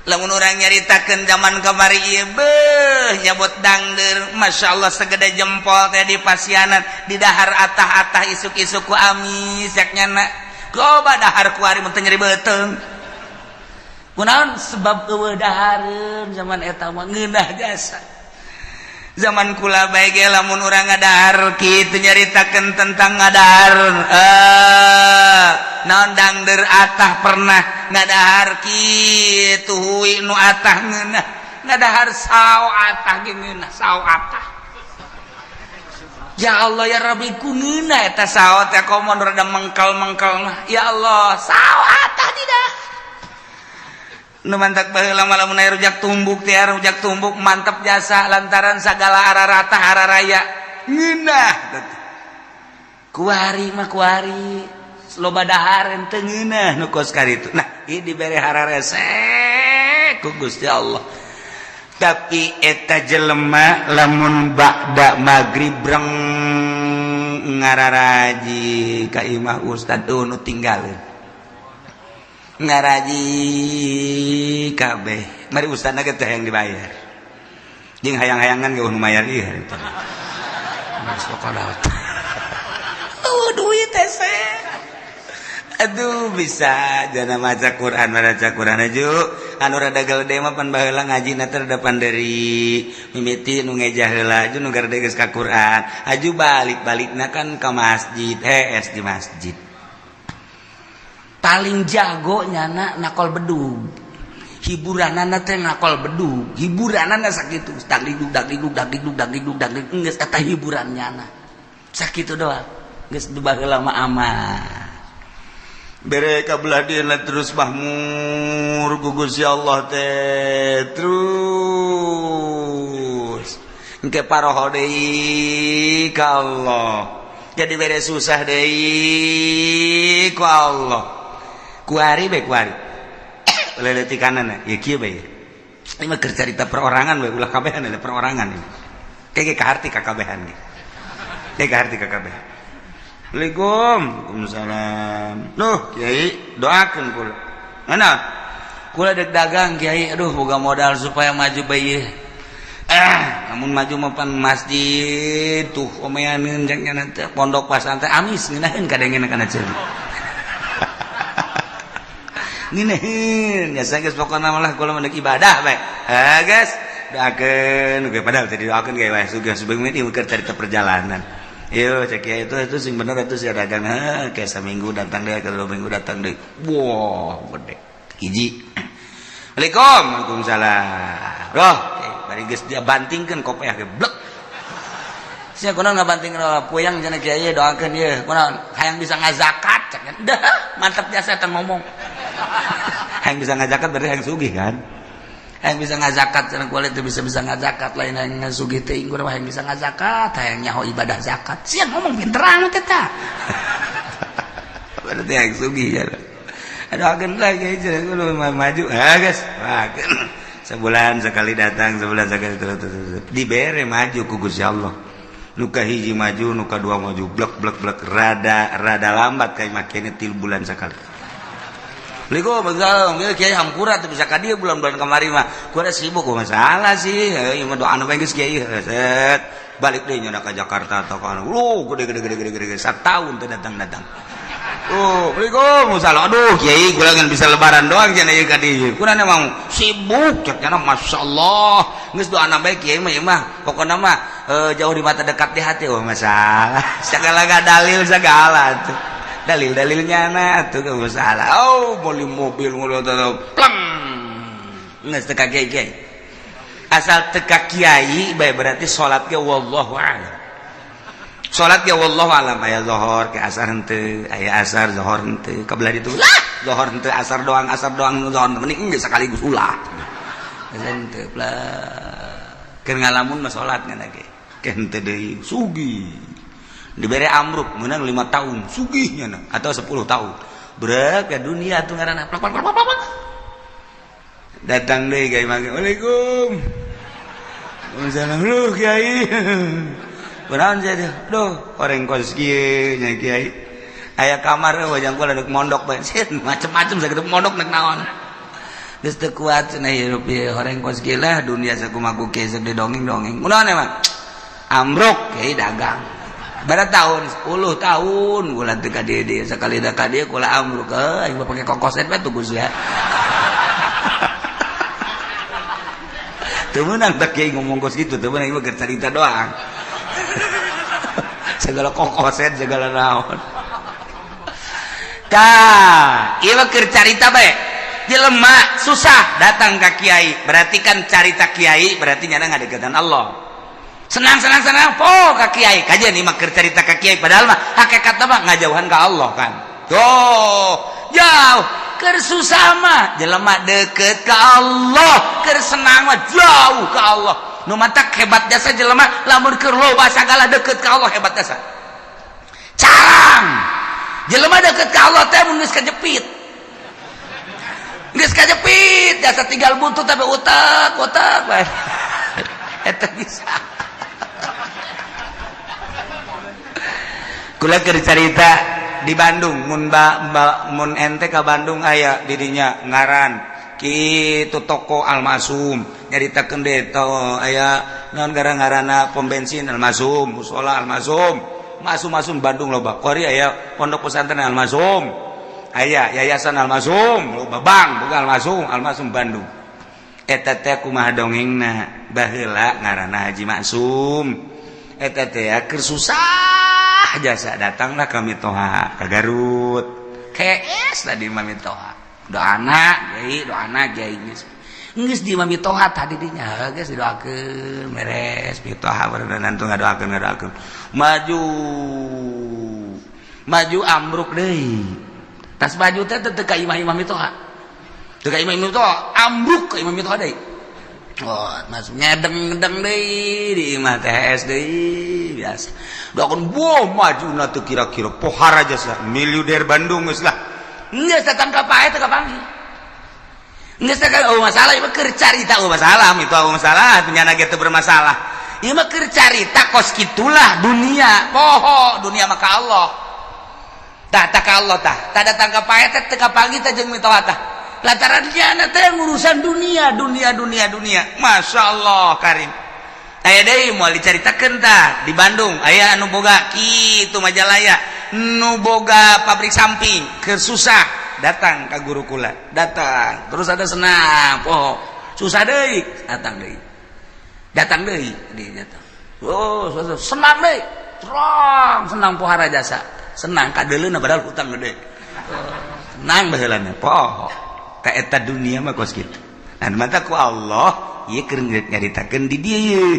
Lamun urang nyaritakeun zaman kamari ieu, beuh, nyabot dangder, Masya Allah, segede jempol teh di pasianan, di dahar atah-atah, isuk-isuk ku amis yak nyana. Coba dahar kuari mun teu nyeri beuteung. Kunaon? Sebab euweuh dahareun zaman eta mah, ngeunah jasa. Zaman kula bae ge lamun urang ngadahar kitu, nyaritakeun tentang ngadahar naon, dangder atah, pernah ngadahar kitu hui nu atah ngeunah, ngadahar sao atah ge ngeunah, sao atah. Ya Allah ya Rabbi, ku ngeunah eta sao teh, komo rada mengkal-mengkal mah. Ya Allah, sao atah tidak. Nu mantak baheula mah lamun aya rujak tumbuk teh, rujak tumbuk mantep jasa, lantaran sagala ararata araraya ngeunah. Kuari mah kuari loba dahareun teu ngeunah nu kos karitu. Nah, ieu dibere hararese ku Gusti Allah. Tapi eta jelema lamun ba'da magrib breng ngararaji ka imah ustad, nu tinggalin ngaraji kabeh, mari ustadna ge teh yang dibayar jeung hayang-hayangan ge nu mayar ieu harita. Geus pokona oh duit teh. Aduh, bisa jana maca Quran, maca Quran aju anu rada gede mah pan baheula ngaji na teh depan dari mimiti nu ngejah heula, aju nu garede geus ka Quran, aju balik-balikna kan ka masjid, hees di masjid. Paling jago nyana nakol bedug, hiburanana teh nakol bedug, hiburanana sakitu, dagdugdug dagdugdug dagdugdug dagdugdug dagdugdug, geus eta hiburan nyana sakitu doang. Geus baheula mah aman bere kabelah dieuna, terus mahmur ku Gusti Allah teh, terus engke paroho deui ka Allah, jadi bere susah deui ku Allah. Kuari bae, kuari leletikanana ya kieu bae. Ini mah keur carita perorangan bae, ulah kabehan, ada perorangan ini kayak kaharti kakabehan ge, kayak kaharti kakabehan. Assalamualaikum. Waalaikumsalam. Duh, Kiai, doakeun kula. Mana kula dek dagang, Kiai. Aduh, boga modal supaya maju bae. Namun maju mah pan masjid tuh omeaneun jeung nanti pondok pasantren amis ngeunaheun kadengeun kana ceuli. Ngeunaheun ya geus, pokona malah kula mah ibadah bae. Ah, guys, doakeun ge, padahal tadi doakeun ge wae sugih subuh ini keur carita perjalanan. Yo cek ya, itu sing bener itu sih dagang. Ha, kayak seminggu datang deh, kalau 2 minggu datang deh. Wah, gede. Hiji. Assalamualaikum. Waalaikumsalam. Roh, bari geus dia bantingkeun kopiah ge blek. Sia kunaon ngabanting puyang cenah kiai doakeun ieu kunaon hayang bisa ngazakat cek dah mantap jasa eta ngomong. Hayang bisa ngazakat berarti hayang sugih kan. Hayang bisa ngazakat cenah kulit teu bisa ngazakat lain hayang ngasugih teuing urang hayang bisa ngazakat hayang nyaho ibadah zakat. Sia ngomong pinter amat eta. Berarti hayang sugih ya. Doakeun lah kiai cenah kudu maju. Ah geus. Sebulan sekali datang, sebulan sekali terus terus dibere maju ku Gusti Allah. Nuka hiji maju, nuka dua maju, blek blek blek, rada rada lambat kayak makanya 3 bulan sekali. Liko begal, kiai hampura teu bisa ka dieu bulan-bulan kamari mah. Kudu sibuk masalah sih, ieu mah doana bae geus kiai. Set balik deui nya ka Jakarta atau ka lu gede gede gede gede gede satahun teu datang-datang. Oh, Waalaikumsalam. Aduh, kiai kula ngan bisa lebaran doang cenah ieu ka dieu. Kurang emang sibuk cek cenah masyaallah. Geus doana bae kiai mah ieu mah. Pokona mah jauh di mata dekat di hati. Oh, masalah. Segala dalil segala tuh. Dalil-dalilnya na tuh gak masalah. Oh, beli mobil mobil pleng. Geus teu ka kiai kiai. Asal teu ka kiai bae berarti salat ge wallahu a'lam. Salat ya wallahu alam aya zuhur ke asar henteu, aya asar zuhur henteu, kabelah ditu lah zuhur henteu asar doang zuhur mending geus sekaligus ulah. Henteu lah. Keur ngalamun mah salat ngan ge. Ke henteu deui sugih. Dibere amruk meunang 5 tahun sugihnya na atau 10 tahun. Brek ke dunia tuh ngaranna plak plak plak plak. Datang deui ka imah. Waalaikum. Waalaikumsalam. Lu kiai. Kunaon sia teh? Duh, orang kos kieu nya kiai. Aya kamar wajang kula deuk mondok bae. Macem-macem sakitu mondok nek naon. Geus teu kuat cenah hirup ieu horeng kos kieu lah dunia sakumaha ku kieu sok didongeng-dongeng. Kunaon emang? Amruk kiai dagang. Bara tahun 10 tahun kula teu ka dieu dieu sakali da ka dieu kula amruk heuh aing mah pake kokoset bae tuh Gus ya. Teu meunang teh kiai ngomong kos kitu, teu meunang ieu mah keur carita doang. Segala kokoset segala naon. Tah, ieu mah keur carita bae. Jelema susah datang ka kiai, berarti kan carita kiai berarti nyana ngadeukeutan Allah. Senang senang senang po ka kiai, kajian ieu mah keur carita ka kiai padahal mah hakikatna mah ngajauhan ka Allah kan. Tuh, jauh. Keur susah mah jelema deukeut ka Allah, keur senang mah jauh ka Allah. Nu matak hebat jasa jelema lamun keur loba sagala deukeut ka Allah hebat jasa. Carang jelema deukeut ka Allah teh mun geus kajepit. Geus kajepit jasa tinggal buntut tapi utak-utak bae. Eta bisa. Kula keur carita di Bandung mun mun ente ka Bandung aya didinya ngaran kitu toko Almasum nyaritakeun deui to aya naon gara-garana pom bensin Almasum, musola Almasum, masum-masum Bandung loba. Kuari aya pondok pesantren Almasum, aya yayasan Almasum, loba bank boga Almasum, Almasum Bandung. Eta teh kumaha dongengna baheula ngaranna Haji Maksum. Eta teh keur susah jasa datanglah kami toha ka Garut. KS tadi mami toha. Doana kiai, doana kiai geus. Geus di mami toha tadi dinya geus didoakeun beres mitoha barudan nantu ngadoakeun ngadoakeun. Maju maju amruk deui. Tas maju teh teu ka imah-imah mitoha. Teu ka imah-imah mitoha, amruk ka imah mitoha deui. Oh, masuk ngedeng-ngedeng deui di imah THS deui biasa. Doakeun boh majuna teu kira-kira pohara jasa miliuder Bandung geus lah. Geus datang ka pae teu kapanggih. Geus teh oh masalah ieu mah keur carita oh masalah itu oh masalah penyana ge teu bermasalah. Ieu mah keur carita kos kitulah dunia. Poho dunia mah ka Allah. Tah tah ka Allah tah. Tah datang ka pae teh teu kapanggih teh jeung mitoha tah. Lantaran nyana teh ngurusan dunia, dunia, dunia, dunia. Masya Allah karim. Aya deui moal dicaritakeun tah di Bandung aya anu boga kitu Majalaya, nu boga pabrik samping, keur susah datang ka guru kula, datang. Terus ada senang, poho. Susah deui, datang deui. Datang deui di datang. Oh, susah. Senang deui. Terang senang pohara jasa. Senang kadeuleuna padahal hutang gede. Senang baheulana poho. Ka eta dunia mah kos kitu. Dan mata ku Allah ieu keur nyaritakeun di dieu.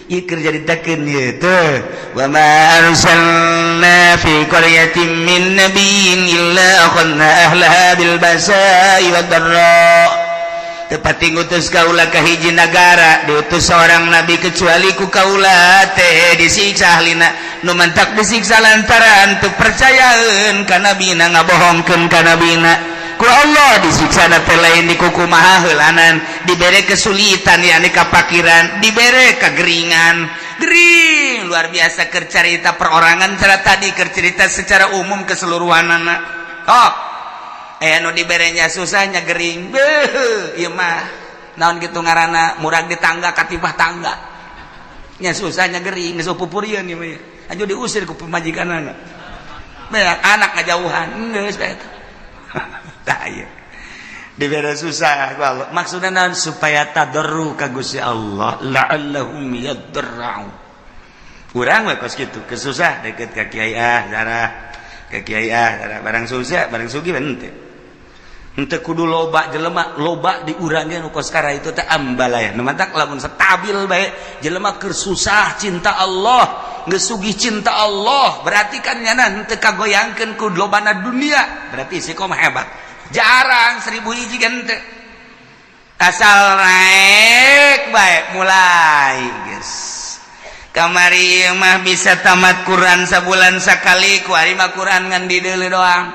Ieu keur caritakeun ieu teh, "Wa ma arsalna fi qaryatin min nabiyyin illa akhadna ahlaha bil ba'sa'i wad dharra." Tepati ngutus kaula ka hiji nagara, diutus seorang nabi, kecuali ku kaula teh disiksa ahlina. Nu mantak disiksa lantaran teu percayaeun ka nabina, ngabohongkeun ka nabina. Ku Allah disiksa teh lain dikukumaha heulanan, dibere kesulitan, yakni kapakiran, dibere kegeringan, gering luar biasa. Keur carita perorangan cara tadi, keur cerita secara umum keseluruhanana. Oh, eh, nu diberenya susahnya gering, beuh, ieu mah naon gitu ngaranna, murag di tangga katipah tangga nya, susahnya gering, geus pupurieun ieu mah, anu diusir ku pamajikanana, banyak anak ngajauhan, geus eta. Tah, ieu dibere susah ku Allah maksudna naon? Supaya tadarru ka Gusti Allah, la'allahum yadarra'un. Urang we kos kitu, kesusah deket ka kiai, ah, darah ka kiai, ah, darah. Barang susah, barang sugih henteu. Henteu kudu loba jelema, loba di urang ge nu kos kara itu teh ambalaya. Nu mantak lamun stabil bae jelema, keur susah cinta Allah, geus sugih cinta Allah, berarti kan nyana henteu kagoyangkeun ku lobana dunia, berarti istiqomah hebat. Jarang, 1000 hiji kan henteu. Asal naik bae mulai geus. Kamari mah bisa tamat Quran sabulan sakali, kuari mah Quran ngan dideuleu doang.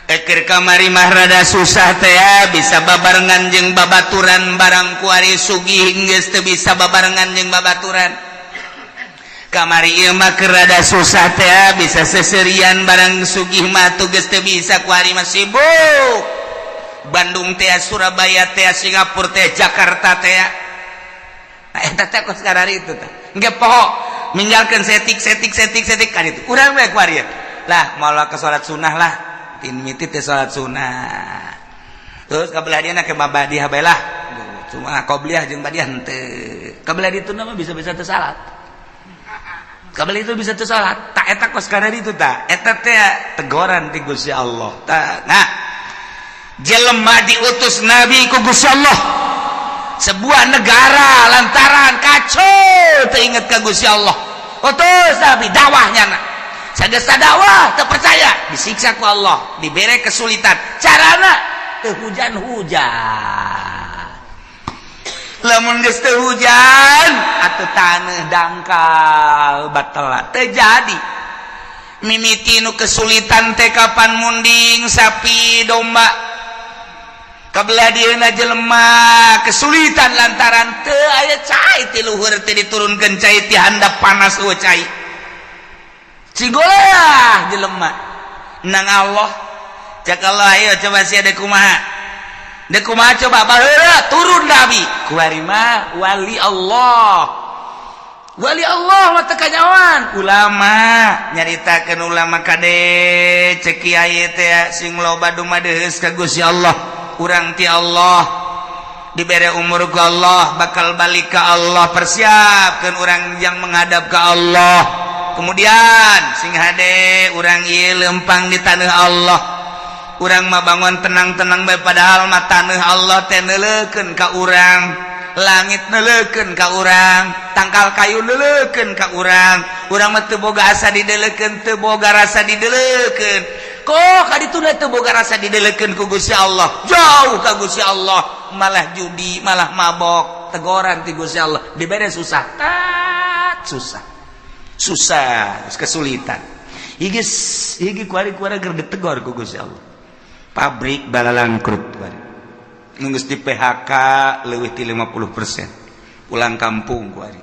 Eker kamari mah rada susah teh ya, bisa babarengan jeung babaturan, barang kuari sugih geus teu bisa babarengan jeung babaturan. Kamari ieu mah keur rada susah teh ya, bisa seserian, barang sugih mah tuh geus teu bisa. Kuari mah sibuk Bandung teh, Surabaya teh, Singapura teh, Jakarta teh. Nah, eta teh kos karari itu teh engke poho, ninggalkeun setik setik setik setik kan itu. Urang we kuari lah malah ke salat sunnah lah, tin miti teh salat sunnah, terus kabelah dia ke badiah bae lah, cuma qobliyah jeung badiah henteu. Kabelah ditu mah bisa-bisa teu salat, kabelah itu bisa teu salat. Tak eta kos karari itu, tak eta teh tegoran ti Gusti Allah. Tak, nah, jelema diutus nabi ku Gusti Allah sebuah negara lantaran kacau, teu inget ka Gusti Allah. Utus nabi dakwahnya, nah, sageus dakwah teu percaya, disiksa ku Allah, dibere kesulitan, carana teu hujan-hujan. Lamun geus teu hujan atuh taneuh dangkal batal teu jadi. Mimiti nu kesulitan teh kapan munding sapi domba. Kabelah dieuna jelema kesulitan lantaran teu aya cai ti luhur, teh diturunkeun cai ti handap, panas eueuh cai. Cigoleah jelema nang Allah. Cek Allah, ayo coba sia dek kumaha, dek kumaha coba. Baheula turun nabi, kuari mah wali Allah. Wali Allah mah teu kanyawan ulama nyaritakeun, ulama kade, cek kiai teh sing loba dumadeus ka Gusti Allah. Urang ti Allah dibere umur ku Allah, bakal balik ke Allah, persiapkan orang yang menghadap ke Allah. Kemudian sing hade urang ieu lempang di tanah Allah. Urang mah bangun tenang-tenang bae, padahal mah tanah Allah teh neuleukeun ka urang, langit neuleukeun ka urang, tangkal kayu neuleukeun ka urang. Urang mah teu boga asa dideulekeun, teu boga rasa dideulekeun. Kok ka ditu teu boga rasa dideulekeun ku Gusti Allah, jauh ka Gusti Allah, malah judi, malah mabok. Tegoran ti Gusti Allah, dibere susah, tat susah susah, kesulitan. Higi higi kuari kuari keur ditegor ku Gusti Allah. Pabrik balalangkrut kuari, geus di PHK leuwih ti 50%, pulang kampung kuari.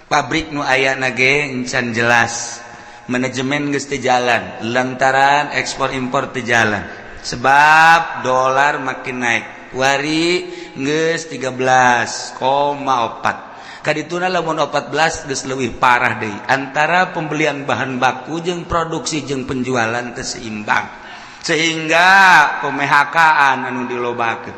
Pabrik nu aya ge encan jelas, manajemen geus teu jalan lantaran ekspor impor teu jalan sebab dolar makin naik. Kuari geus 13,4. Kadituna lamun 14 geus leuwih parah deui, antara pembelian bahan baku jeung produksi jeung penjualan teu seimbang, sehingga pemhkaan anu dilobakeun.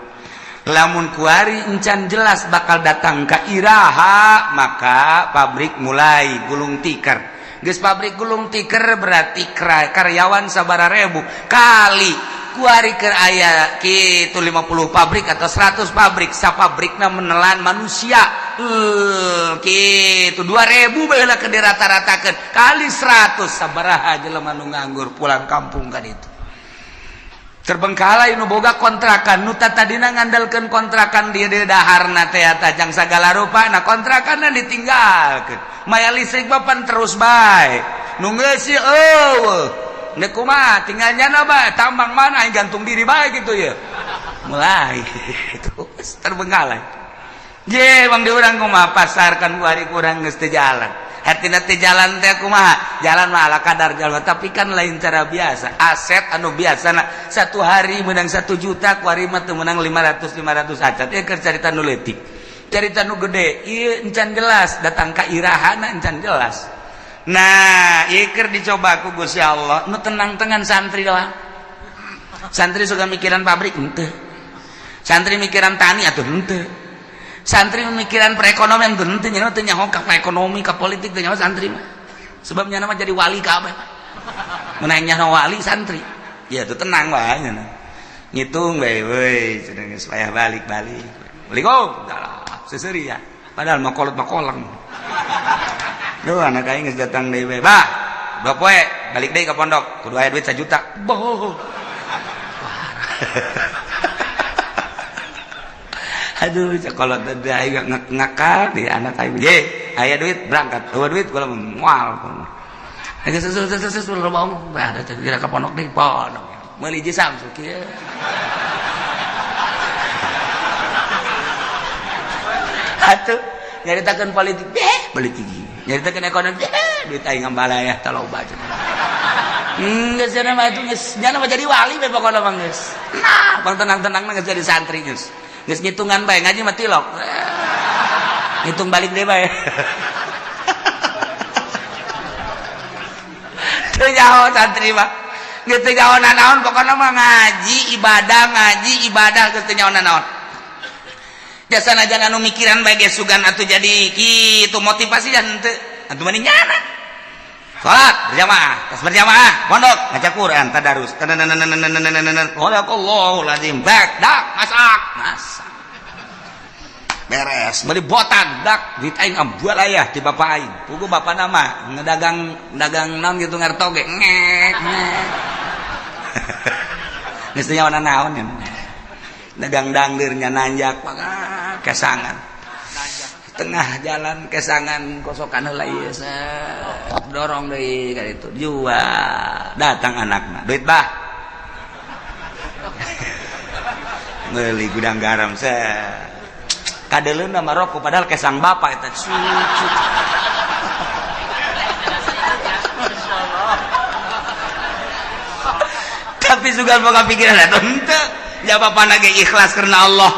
Lamun kuari encan jelas bakal datang ka iraha, maka pabrik mulai gulung tikar. Geus pabrik gulung tikar berarti karyawan sabara ribu kali Kuari keur aya kitu 50 pabrik atau 100 pabrik, sapabrikna menelan manusia kitu 2000 baheula keur dirata-ratakeun kali 100, sabaraha jelema nu nganggur pulang kampung kan itu. Terbengkalai nu boga kontrakan, nu tadina ngandalkeun kontrakan dia dia daharna teh tajang sagala rupa. Nah, kontrakanna ditinggalkeun, maya listrik papan terus bae, nu ngeusi eueuh. Nek kumaha tinggal nyana bae, tambang mana aing gantung diri bae gitu ya. Mulai terus terbengkalai je bang di urang kumaha pasar kan kuari kurang geus teu jalan. Hartina teh jalan teh kumaha, jalan mah ala kadar jalan, tapi kan lain cara biasa. Aset anu biasa na satu hari menang 1 juta, kuari mah teu menang 500 500 acan. Ieu keur carita nu leutik, carita nu gede ieu encan jelas datang ka irahana, encan jelas. Nah, ieu keur dicoba ku Gusti Allah. Nu tenang-tenang santri doang. Santri suka mikiran pabrik henteu, santri mikiran tani atuh henteu, santri memikiran perekonomian tuh henteu. Nya teu nyaho ka ekonomi, ka politik teu nyaho santri mah, sebab nya mah jadi wali kabeh. Mun aing nyaho wali santri ya tuh tenang wae nya, ngitung bae we cenah geus payah balik-balik. Assalamualaikum seseuri ya, padahal mah kolot mah koleng. Duh, anak aing geus datang deui bae, bah 2 poe balik deui ka pondok kudu aya duit 1 juta. Boh, aduh, kalau tadi aing ngakal di anak aing ye aya duit berangkat, eueuh duit kula moal. Geus susul susul susul loba omong, bah da kira ka pondok deui, pondok meuli hiji Samsu kieu. Atuh nyaritakeun politik deh, politik nyaritakeun ekonomi deh, duit aing ngambalaya tah loba cenah. Geus cenah mah itu geus nya mah jadi wali we pokona mah geus. Nah, bang tenang-tenang geus jadi santri, geus. Geus ngitungan bae, ngaji mah tilok. Ngitung balik deui bae. Teu nyaho santri mah. Geus teu nyaho nanaon pokona mah ngaji ibadah, ngaji ibadah, geus teu nyaho nanaon. Jasa najan anu mikiran bae ge sugan atuh jadi kitu motivasi dan henteu. Atuh mending nyana. Salat berjamaah, tas berjamaah, pondok ngaca Quran, tadarus. Sadaqallahul azim. Bak, dak, masak, masak. Beres, beli botan, dak, duit aing ambual ayah ti bapak aing. Pugu bapak nama ngedagang dagang naon gitu ngarto ge ngek ngek. Geus teu nyaho naon ya. Dagang dangdirnya nanjak kesangan. Tengah jalan kesangan kosokan heula ieu dorong deui ka ditu jual. Datang anakna, duit bah meuli gudang garam set kadeleuna mah rokok, padahal kesang bapak eta cucu. Tapi sugan boga pikiran eta henteu ya, bapana ge ikhlas karena Allah,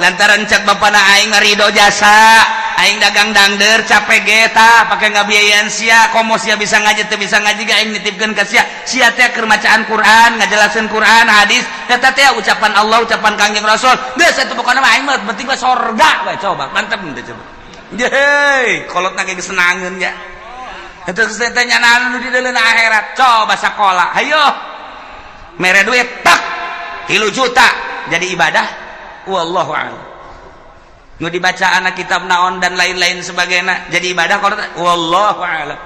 lantaran cek bapana aing ridho jasa aing dagang dangder capek ge tah pake ngabiayaan sia, komo sia bisa ngaji teu bisa ngaji ge aing nitipkeun ka sia, sia teh keur macaan Quran, ngajelaseun Quran hadis eta teh ucapan Allah, ucapan Kangjeng Rasul. Geus atuh pokona mah aing mah penting mah sorga we. Coba mantep teh, coba ye kolotna ge senangeun ya eta geus teh nyanaan nu di deuleuna akhirat. Coba sakola hayo mere duit tak 3 juta jadi ibadah, wallahu a'lam. Nu dibaca anak kitab naon dan lain-lain sebagainya jadi ibadah kalau wallahu a'lam.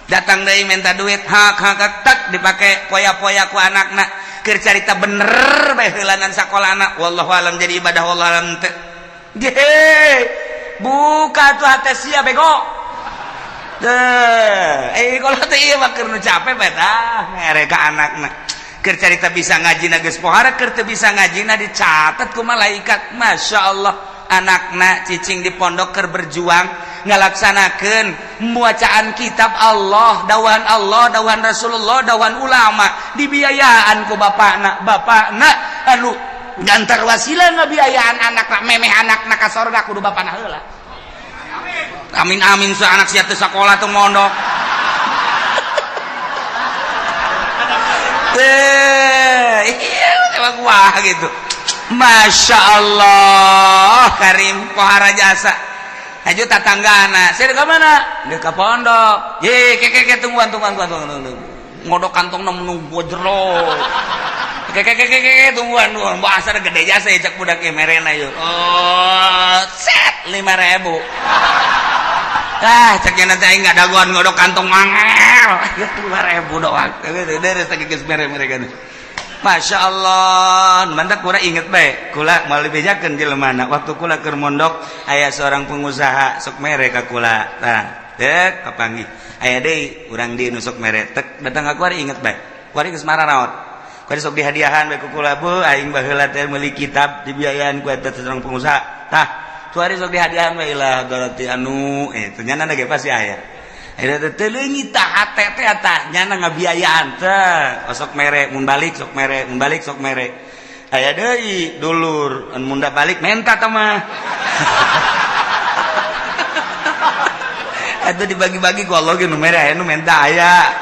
Datang deui minta duit hak hak tak dipake poya-poya ku anakna keur carita bener bae heulanan sakola anak, wallahu a'lam jadi ibadah, wallahu a'lam teu. Buka tuh hate sia bego. Deh, kalau teh ieu mah keur nu capek bae tah mere ka anakna. Keur carita bisa ngaji na geus pohara, keur teu bisa ngaji na dicatat ku malaikat. Masya Allah, anakna cicing di pondok keur berjuang ngalaksanakeun bacaan kitab Allah, dawan Allah, dawan Rasulullah, dawan ulama, dibiayaan ku bapakna. Bapakna anu gantar wasilah ngabiayaan anakna, memeh anakna ka sorga kudu bapakna heula. Amin amin sa anak sia teu sakola teu mondok. Iya, wah gitu. Masya Allah, Karim pohara jasa. Haju tatanggana, saya ke mana? Dia ke pondok. Ye, keke tungguan tungguan tungguan tungguan. Ngodok kantong nemu jero. Keke tungguan tungguan. Bahasa gede jasa ya cek budak merena yuk. Oh, set 5.000. Ah, ceknya nanti aing nggak dagoan ngodok kantong mangel. 5.000 doang. Deres geus mere mereka. Masya Allah, mantap kula inget bae. Kula mau dibejakeun jelema waktu kula keur mondok aya seorang pengusaha sok mere ka kula. Tah, dek kapanggih. Aya deui urang di nu sok mere. Tek datang ka kuari inget bae. Kuari geus mararaot. Kuari sok dihadiahan bae ku kula, bu aing baheula teh meuli kitab dibiayaan ku eta seorang pengusaha. Tah, kuari sok dihadiahan bae lah doroti anu eh ternyata ge pasti aya. Nyana ngabiayaan teh sok mere mun balik sok mere mun balik sok mere aya deui dulur mun balik menta tah mah. Atuh dibagi-bagi ku Allah ge nu mere aya nu menta aya.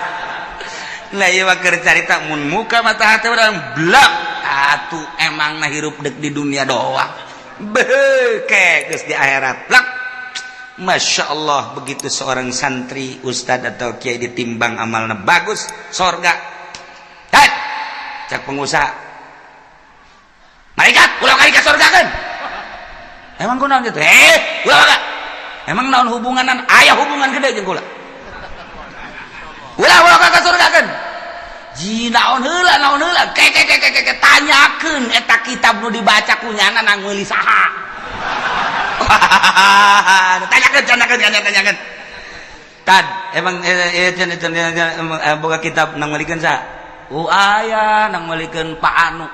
Nah ieu mah keur carita mun muka mata hate urang blak atuh emangna hirup deuk di dunia doang. Beuh ke geus di akhirat blak. Masya Allah, begitu seorang santri, ustad atau kiai ditimbang amalnya bagus, sorga. Hei, cak pengusaha, malaikat ulah kali ke sorga kan? Emang kunaon gitu? Eh, ulah kak. Emang naon hubunganan? Aya hubungan gede jeung kula. Ulah ulah ka sorga kan? Ji naon heula naon heula? Ke ke ke ke ke tanyakeun eta kitab nu dibaca ku nyana nang meuli saha. Tanyakan, tanyakan, tanyakan, tanyakan. Tad, emang boga kitab nang melikeun sa? Oh aya nang melikeun Pak Anu.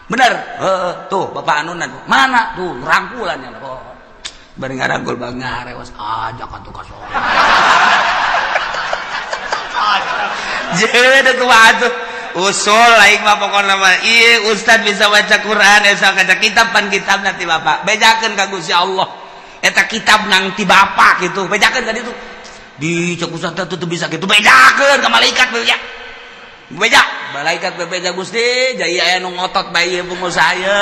Bener? Heeh, tuh Bapak Anu nan. Mana? Tuh rangkulan ya. Oh. Bari ngarangkul bang ngarewas ajak atuh ka sorga. Jeung kumaha atuh? Usul lain mah pokokna mah ieu ustad bisa baca Quran esa kaca kitab pan kitab nanti bapak bejakeun ka Gusti Allah eta kitab nang ti bapak gitu bejakeun ka ditu di cek ustad teh teu bisa gitu bejakeun ka malaikat beja beja malaikat bebeja Gusti jaya aya nu ngotot bae ieu pengusaha ye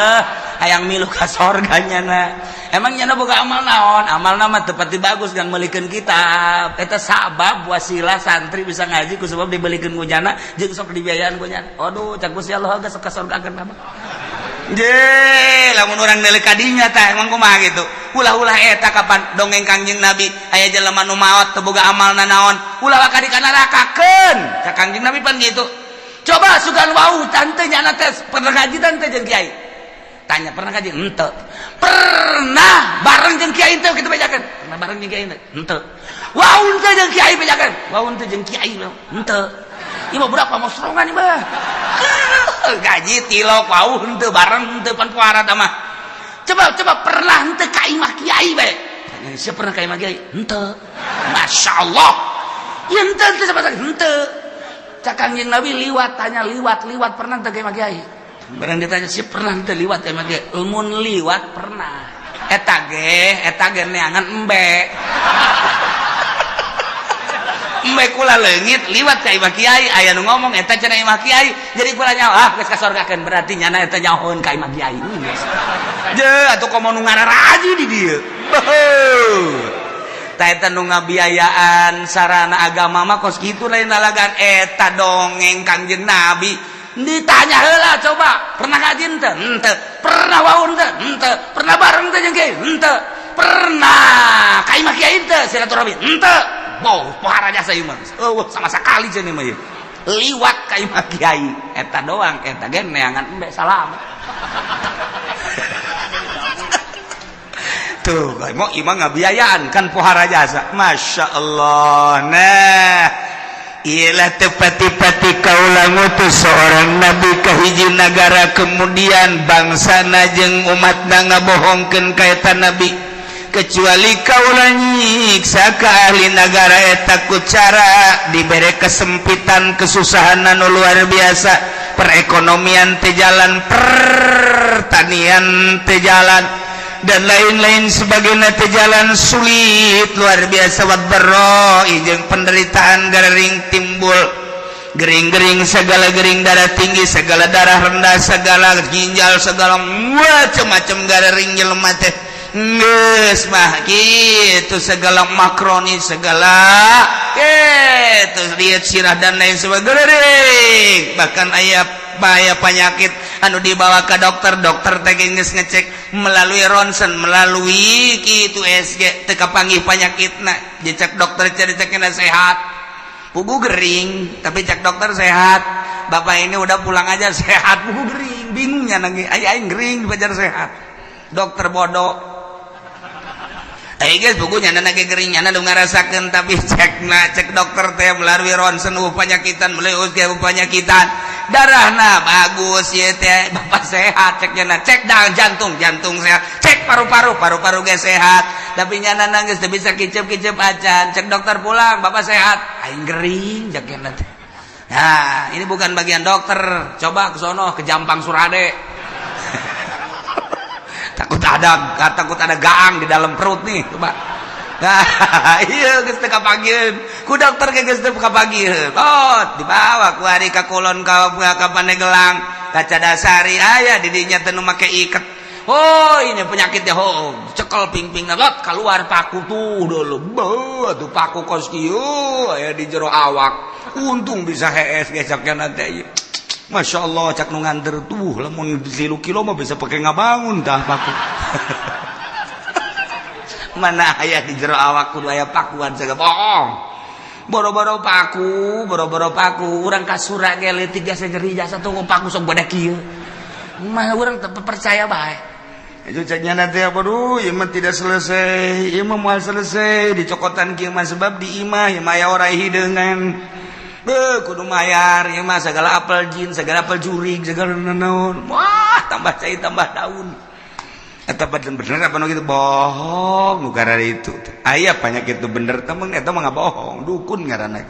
hayang milu ka sorga nyana emang nyana boga amal naon amalna mah teu pati bagus kan meulikeun kitab eta sabab wasilah santri bisa ngaji ku sebab dibelikeun ku nyana jeung sok dibiayaan ku nyana aduh cak Gusti Allah geus ka sorgakeun mah je lamun urang neuleuh ka dinya tah emang kumaha gitu ulah-ulah eta kapan dongeng Kangjeng Nabi aya jelema nu maot teu boga amalna naon ulah ka di ka nerakakeun cak Kangjeng Nabi pan gitu coba sugan wau tante nyana teh pernah ngaji tante jeung kiai tanya pernah ngaji henteu pernah bareng jeung kiai teu kitu bejakeun pernah bareng jeung kiai henteu wau teu jeung kiai bejakeun wau teu jeung kiai henteu ieu mah budak pamosrongan ieu mah gaji tilok wau henteu bareng henteu pan puara tah mah coba coba pernah henteu ka imah kiai bae tanya siapa pernah ka imah kiai henteu masyaallah ieu henteu henteu sama henteu cak Kangjeng Nabi liwat tanya liwat liwat pernah teu ka imah kiai barang ditanya sih pernah teu liwat ka imah kiai mun liwat pernah eta ge neangan embe embe kula leungit liwat ka imah kiai aya nu ngomong eta cenah imah kiai jadi kula nyaho ah geus kasorgakeun berarti nyana eta nyahoeun ka imah kiai je atuh komo nu ngararaji di dieu tah eta nu ngabiayaan sarana agama mah kos kitu lain lalagan eta dongeng Kangjeng Nabi ditanya heula coba pernah ngaji henteu henteu pernah waun teu henteu pernah bareng teu jeung kiai henteu pernah ka imah kiai henteu silaturahmi henteu boh pohara jasa ieu mah eueuh sama sakali cenah mah ieu liwat ka imah kiai eta doang eta ge neangan embe salam tuh mau imah ngabiayaan kan pohara jasa Masya Allah. Nah ialah tepati-pati kaula ngutus seorang nabi ka hiji nagara kemudian bangsana jeung umatna ngabohongkeun ka eta nabi kecuali kaula nyiksa ka ahli nagara eta ku cara dibere kesempitan kesusahan anu luar biasa perekonomian teu jalan pertanian teu jalan dan lain-lain sebagainya teu jalan sulit luar biasa wadbarro jeung penderitaan gering timbul gering-gering segala gering darah tinggi segala darah rendah segala ginjal segala macam-macam gering jelema teh geus mah kitu segala makroni segala kitu lihat sirah dan lain sebagainya bahkan aya aya penyakit anu dibawa ke dokter. Dokter teh geus ngecek melalui rontgen, melalui kitu USG, teu kapanggih penyakitna. Dicek dokter, cek sehat, pugu gering. Tapi cek dokter sehat, "Bapak ini udah pulang aja, sehat." Pugu gering, bingungnya nangis aya aing gering dipajar sehat. Dokter bodoh. Eh guys, bukunya lagi gering, nyana ngarasakeun, tapi cek na cek dokter teh melalui rontgen penyakitan, melalui USG penyakitan, darahna bagus ya teh, "Bapak sehat," cek nyana. Cek dah jantung, jantung sehat. Cek paru-paru, paru-paru ge sehat. Tapi nyana nangis teu bisa kicep-kicep acan. Cek dokter, "Pulang, Bapak sehat." Aing gering cek nyana teh. Nah, ini bukan bagian dokter. Coba ke sono, ke Jampang Surade, takut ada gaang di dalam perut nih, coba. Nah, iya, geus teu kapanggiheun ku dokter ge, geus teu kapanggiheun. Oh, dibawa ku ari ka kulon, ka Pandeglang, ka Cadasari, aya di dinya teh nu make iket. Oh, ini penyakitnya. Oh, cekel pingping lot, keluar paku tuh dulu. Beuh, tuh paku kos kieu aya di jero awak. Untung bisa hees gesaknya nanti. Masya Allah, cak nu nganter tuh, lamun 3 kilo mah bisa pakai ngabangun dah paku. Mana aya di jero awak kudu aya pakuan segala bohong. Boro-boro paku, boro-boro paku, urang kasura ge leutik jasa nyeri jasa tuh paku sok badak kieu. Mah urang teu percaya bae. Itu ceknya nanti apa, duh, ieu mah tidak selesai, ieu mah moal selesai dicokotan kieu mah, sebab di imah ieu mah aya orai hideungan. Beuh, kudu mayar ieu mah, segala apel jin, segala apel jurig, segala naon. Wah, tambah cai tambah daun. Eta bener apa nu gitu bohong nu itu. Aya penyakit itu bener temen, eta mah bohong, dukun ngaranna.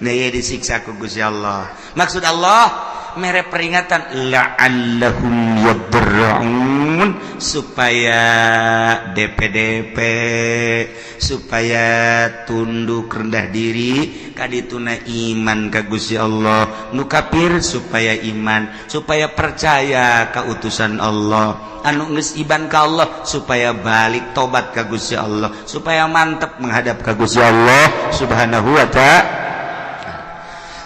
Nah, disiksa ku Gusti Allah. Maksud Allah mere peringatan la'allahum yadarra'un, supaya DPDP, supaya tunduk rendah diri kadituna iman ka Gusti Allah. Nu kafir supaya iman, supaya percaya ka utusan Allah. Anu geus iman ka Allah supaya balik tobat ka Gusti Allah, supaya mantep menghadap ka Gusti Allah Subhanahu wa Ta'ala.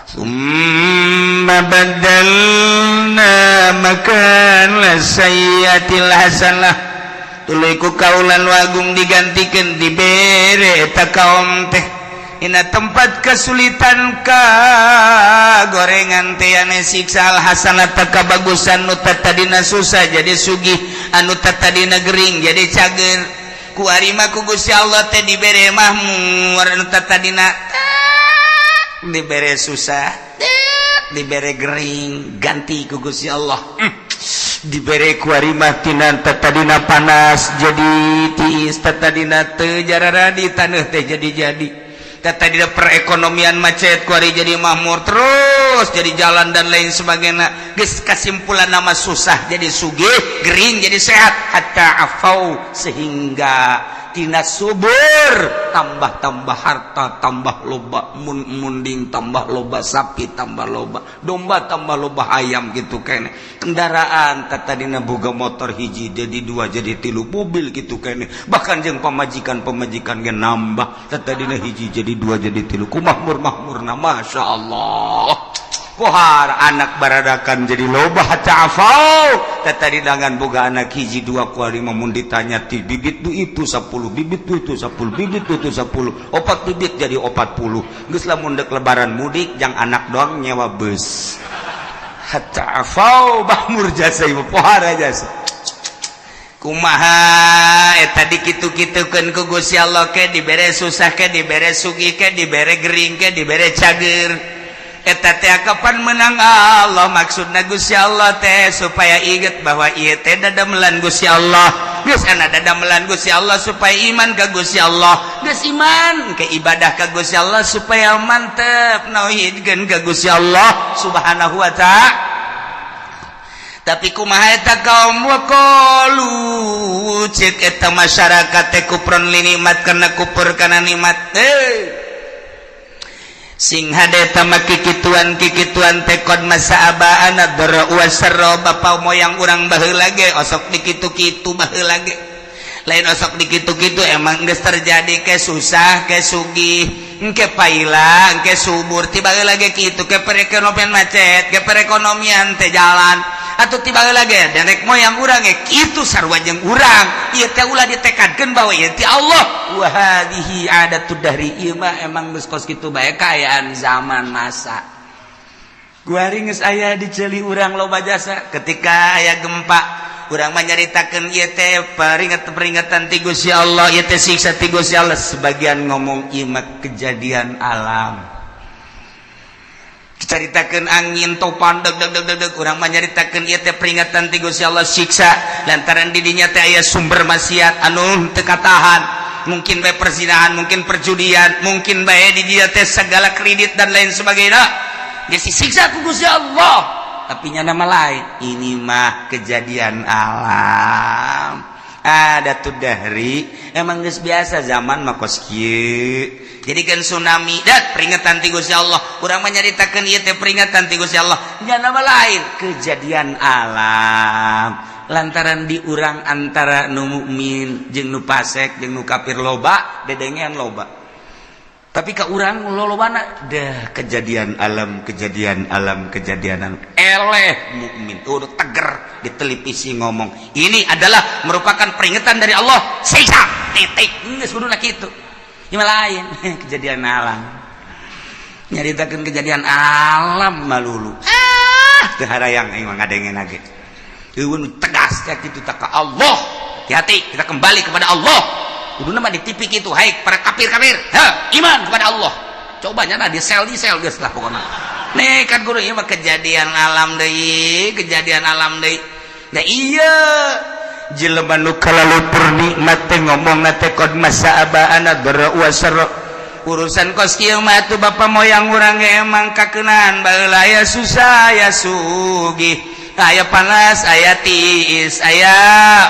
ثم بدلنا مكان السيئة الحسنة, tuluy ku kaula nu agung digantikan, dibere eta kaum teh ina tempat kesulitan ka gorengan teh ane siksa, al hasanata kabagusan. Nu tadina susah jadi sugih, anu tadina gering jadi cager. Ku arima ku Gusti Allah teh dibere mahmur. Anu tadina dibere susah, dibere gering, ganti ku Gusti Allah. Dibere ku arima tina tadina panas jadi tiis, tadina teu jarara di taneuh teh jadi jadi, tadina perekonomian macet, ku ari jadi makmur terus, jadi jalan dan lain sebagainya. Geus kasimpulan nama susah jadi sugih, gering jadi sehat, hatta afau, sehingga tina subur tambah-tambah, harta tambah loba, mun munding tambah loba, sapi tambah loba, domba tambah loba, ayam gitu kene, kendaraan tadina boga motor hiji jadi dua, jadi tilu, mobil gitu kene. Bahkan jeung pamajikan, pamajikan ge nambah, tadina hiji jadi dua, jadi tilu. Ku makmur makmurna, Masya Allah. Kohar anak baradakan jadi loba, hatta afau. Tadi dengan boga anak hiji dua, kuari mun ditanya ti bibit du itu 10 bibit, du itu 10 bibit, du itu 10, opat bibit jadi 40. Geus lamun dek lebaran mudik jang anak doang nyewa bus. Hatta afau, makmur jasa ibu, pohara jasa. Kumaha eta dikitu-kitukeun ku Gusti Allah, ke dibere susah, ke dibere sugih, ke dibere gering, ke dibere cager, eta teh kapan menang Allah? Maksudna Gusti Allah teh supaya inget bahwa ieu teh dadamelan Gusti Allah. Geus ana dadamelan Gusti Allah supaya iman ka Gusti Allah. Geus iman ke ibadah ka Gusti Allah, supaya mantep nauhidkeun ka Gusti Allah Subhanahu wa Ta'ala. Tapi kumaha eta kaum? Waqalu, cek eta masyarakat teh, kufron li nikmat, karena kufur kana nikmat. Eh, sing hade tama kikituan kikituan teh, qad massa abaana dharra wasarra, bapa moyang urang baheula ge osok dikitu-kitu baheula ge. Lain osok dikitu-kitu, emang geus terjadi ke susah, ke sugih, engke paila, engke subur. Tiba lagi kitu ke perekonomian macet, ke perekonomian teh jalan atau tiba lagi nenek moyang urang ge kitu, sarua jeung urang. Ieu teh ulah ditekadkeun bahwa ieu ti Allah. Wa hadhihi adatud dahri, ieu mah emang geus kos kitu bae kaayaan zaman masa. Kuari geus aya di ceuli urang loba jasa. Ketika aya gempa, urang menyaritakeun ieu teh peringatan-peringatan ti Gusti Allah, ieu teh siksa ti Gusti Allah. Sebagian ngomong ieu mah kejadian alam. Caritakeun angin topan deg deg deg deg deg, urang menyaritakeun ieu teh peringatan ti Gusti Allah, siksa lantaran di dinya teh aya sumber maksiat anu teu katahan, mungkin bae perzinahan, mungkin perjudian, mungkin bae di dinya teh segala kredit dan lain sebagainya, geus disiksa ku Gusti Allah. Tapi nya nama lain, ini mah kejadian alam, ada tuh dari emang geus biasa zaman mah kos kieu. Jadi kan tsunami dat peringatan ti Gusti Allah, urang menyaritakeun ieu teh peringatan ti Gusti Allah, nya nama lain kejadian alam lantaran di urang antara nu mukmin jeung nu fasik jeung nu kafir loba dedengean loba. Tapi ka urang lolobana dah kejadian alam, kejadian alam, kejadian alam. Eleh mukmin udah teger di televisi ngomong ini adalah merupakan peringatan dari Allah, siksa, titik. Geus kuduna kitu. Ieu lain kejadian alam, nyaritakeun kejadian alam malulu, ah teu harayang aing mah ngadengen ge. Eueun tegas kayak kitu tak ka Allah. Hati-hati, kita kembali kepada Allah. Kuduna mah di TV kitu, hai para kafir-kafir, ha iman kepada Allah. Coba nya di sel geus lah pokokna. Nih kan guru, ieu mah kejadian alam deui, kejadian alam deui. Nah iya, jelema nu kalalupur nikmat teh ngomong teh qad massa abaana dharra wa sarra. Urusan kos kieu mah atuh bapa moyang urang ge emang kakeunaan baheula, aya susah, aya sugih, aya panas, aya tiis, aya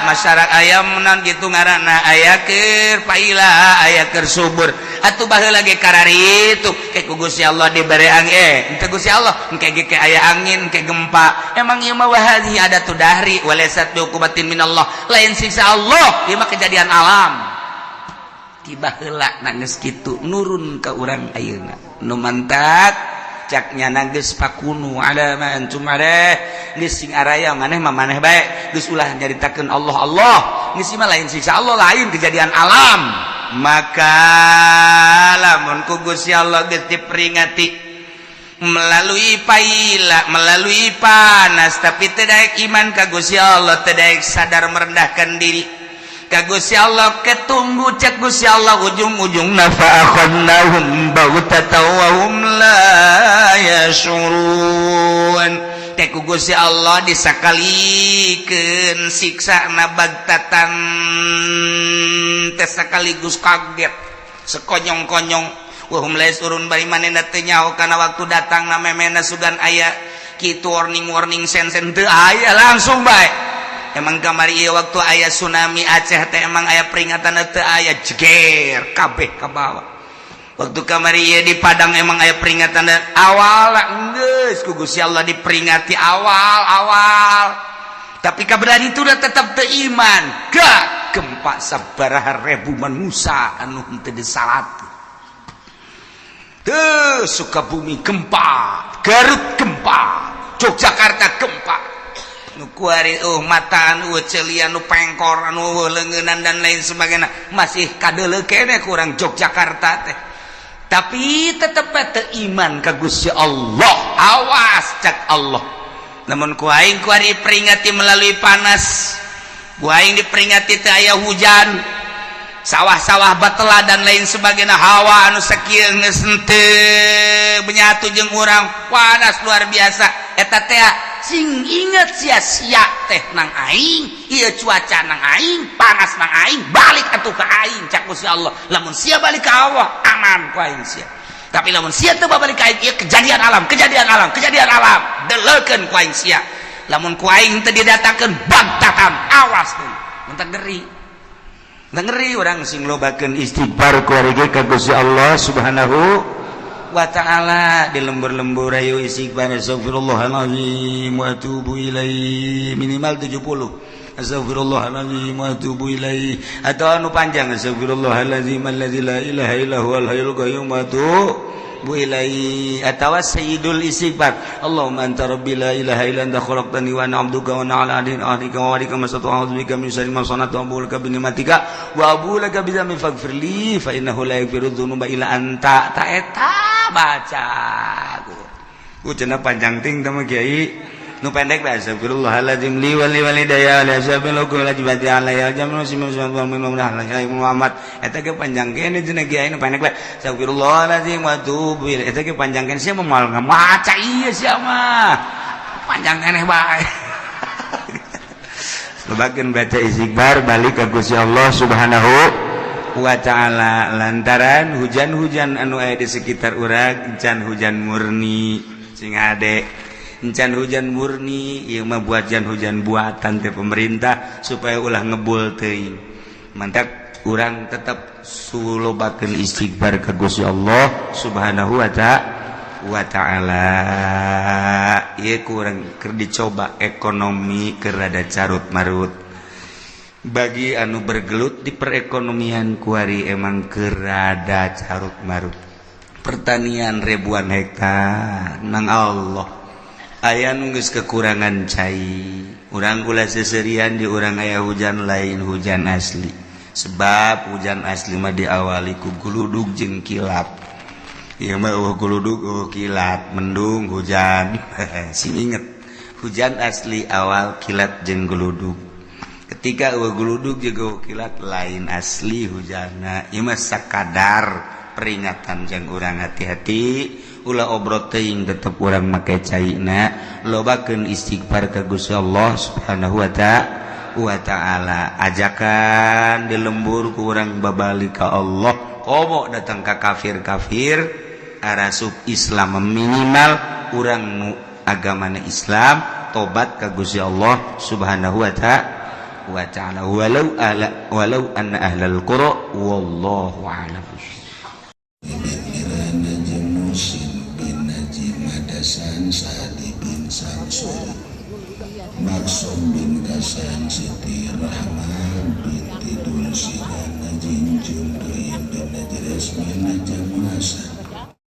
masyarakat, aya menan gitu ngaranna, aya keur paila, aya keur subur. Atuh baheula ge kararitu ke ku Gusti Allah dibere angin, henteu Gusti Allah engke ge ke aya angin, ke gempa. Emang ieu mah wahadhi adatud dahri walaysat biuqubatin minallah, lain siksa Allah, ieu mah kejadian alam. Tiba heula nangis kitu nurun ke urang ayeuna nu mantak caknya geus fakunu ala ma antum alaih, geus sing araya maneh mah maneh bae, geus ulah nyaritakeun Allah Allah, geus mah lain siksa Allah, lain kejadian alam. Maka lamun ku Gusti Allah geus diperingati melalui paila, melalui panas, tapi teu daek iman ka Gusti Allah, teu daek sadar merendahkan diri ka Gusti Allah, ketunggu cek Gusti Allah ujung-ujungna fa akhadnahum baghtatan wa hum la yash'urun. Teh ku Gusti Allah disakalikeun siksa na bagtatan teh sekaligus kaget sekonyong-konyong, wa hum la yash'urun, bari manehna teu nyaho kana waktu datang na memena sugan aya kitu warning-warning sen-sen teu aya, langsung bae. Emang kamari ieu waktu aya tsunami Aceh teh emang aya peringatan teu aya, jeger kabeh ka bawah. Waktu kamari ieu di Padang emang aya peringatan awal, geus ku Gusti Allah diperingati awal-awal, tapi kaberan itu udah tetap teu iman. Gak gempa sabaraha ribu manusia anu henteu disalat tuh. Sukabumi gempa, Garut gempa, Yogyakarta gempa. Nu kuari mataan, celian, nu pengkor, anu leungeunnan dan lain sebagainya masih kadeuleu keneh kurang Yogyakarta teh, tapi tetep teu iman ka Gusti Allah. Awas cak Allah, namun ku aing kuari peringati melalui panas, ku aing diperingati teu aya hujan, sawah-sawah batela dan lain sebagainya, hawa anu sakieu geus henteu menyatu jeung urang, panas luar biasa. Eta teh sing inget sia-sia teh nang aing, ieu cuaca nang aing, panas nang aing, balik atuh ka aing cak Gusti Allah. Lamun sia balik ka Allah, aman ku aing sia. Tapi lamun sia teu balik ka aing, ieu kejadian alam, kejadian alam, kejadian alam, deleukeun ku aing sia. Lamun ku aing teu didatangkeun bagtatan, awas tuh mentak ngeri. Ngeri orang sing lobakeun istighfar kuari ge ka Gusti Allah Subhanahu. wa ta'ala. Di lembur-lembur ayo istighfar, astagfirullahalazim wa atubu ilaih, minimal 70, astagfirullahalazim wa atubu ilaih, atau anu panjang, astagfirullahalazim allazi la ilaha illa huwal hayyul qayyum wa atubu ilaih, atawa sayyidul istighfar, Allahumma anta rabbi la ilaha illa anta khalaqtani wa ana 'abduka wa ana 'ala ahdika wa wa'dika mastata'tu, a'udzu bika min syarri ma sana'tu, abu'u laka bi ni'matika wa abu'u laka bi dzambi faghfir li fa innahu la yaghfiru dzunuba illa anta. Ta eta baca ku cenah panjang ting teh mah, kiai. Nu pendek bae, astagfirullahaladzim li wa li walidayya wa li ashabil hukum wajibati alayya jamul muslimin Muhammad. Eta ge panjang kene cenah, kiai. Nu pendek bae, astagfirullahaladzim wa atubu ilaih. Eta ge panjang kene, sia moal ngamaca ieu, sia mah panjang keneh bae. Lobakeun baca istighfar, balik ka Gusti Allah Subhanahu wa ta'ala, lantaran hujan-hujan anu aya di sekitar urang encan hujan murni. Sing ade, encan hujan murni. Ieu mah buatan, hujan buatan teh pemerintah supaya ulah ngebul teuing. Mantak urang tetap sulobakeun istighfar ka Gusti Allah Subhanahu wa ta'ala. Ieu kurang keur dicoba, ekonomi keur rada carut marut. Bagi anu bergelut di perekonomian, kuari emang keur rada carut marut. Pertanian ribuan hektar nang Allah aya nu geus kekurangan cai. Urang ulah seserian, di urang aya hujan, lain hujan asli, sebab hujan asli mah diawali ku guludug jeung kilat. Ieu mah euweuh guludug, euweuh kilat, mendung hujan. Sing inget, hujan asli awal kilat jeung guludug. Ketika euweuh guludug jeung euweuh kilat, lain asli hujanna. Ieu mah sakadar peringatan jang urang hati-hati, ulah obrot teuing, tetep urang make caina, lobakeun istighfar ka Gusti Allah Subhanahu wa ta'ala. Ajakan di lembur ku urang babalik ka Allah, komo datang ka kafir-kafir arasup Islam, minimal urang nu agamana Islam tobat ka Gusti Allah Subhanahu wa ta'ala, walau ala walau anna ahlal qura. Wallahu a'lam. Bin Irana Jemusin bin Najim Madasan Sadi bin Samsuri Maksum bin Kasan Siti Rahman binti Dulsirana Jinjum Duin bin Najresmin Najam Hasan.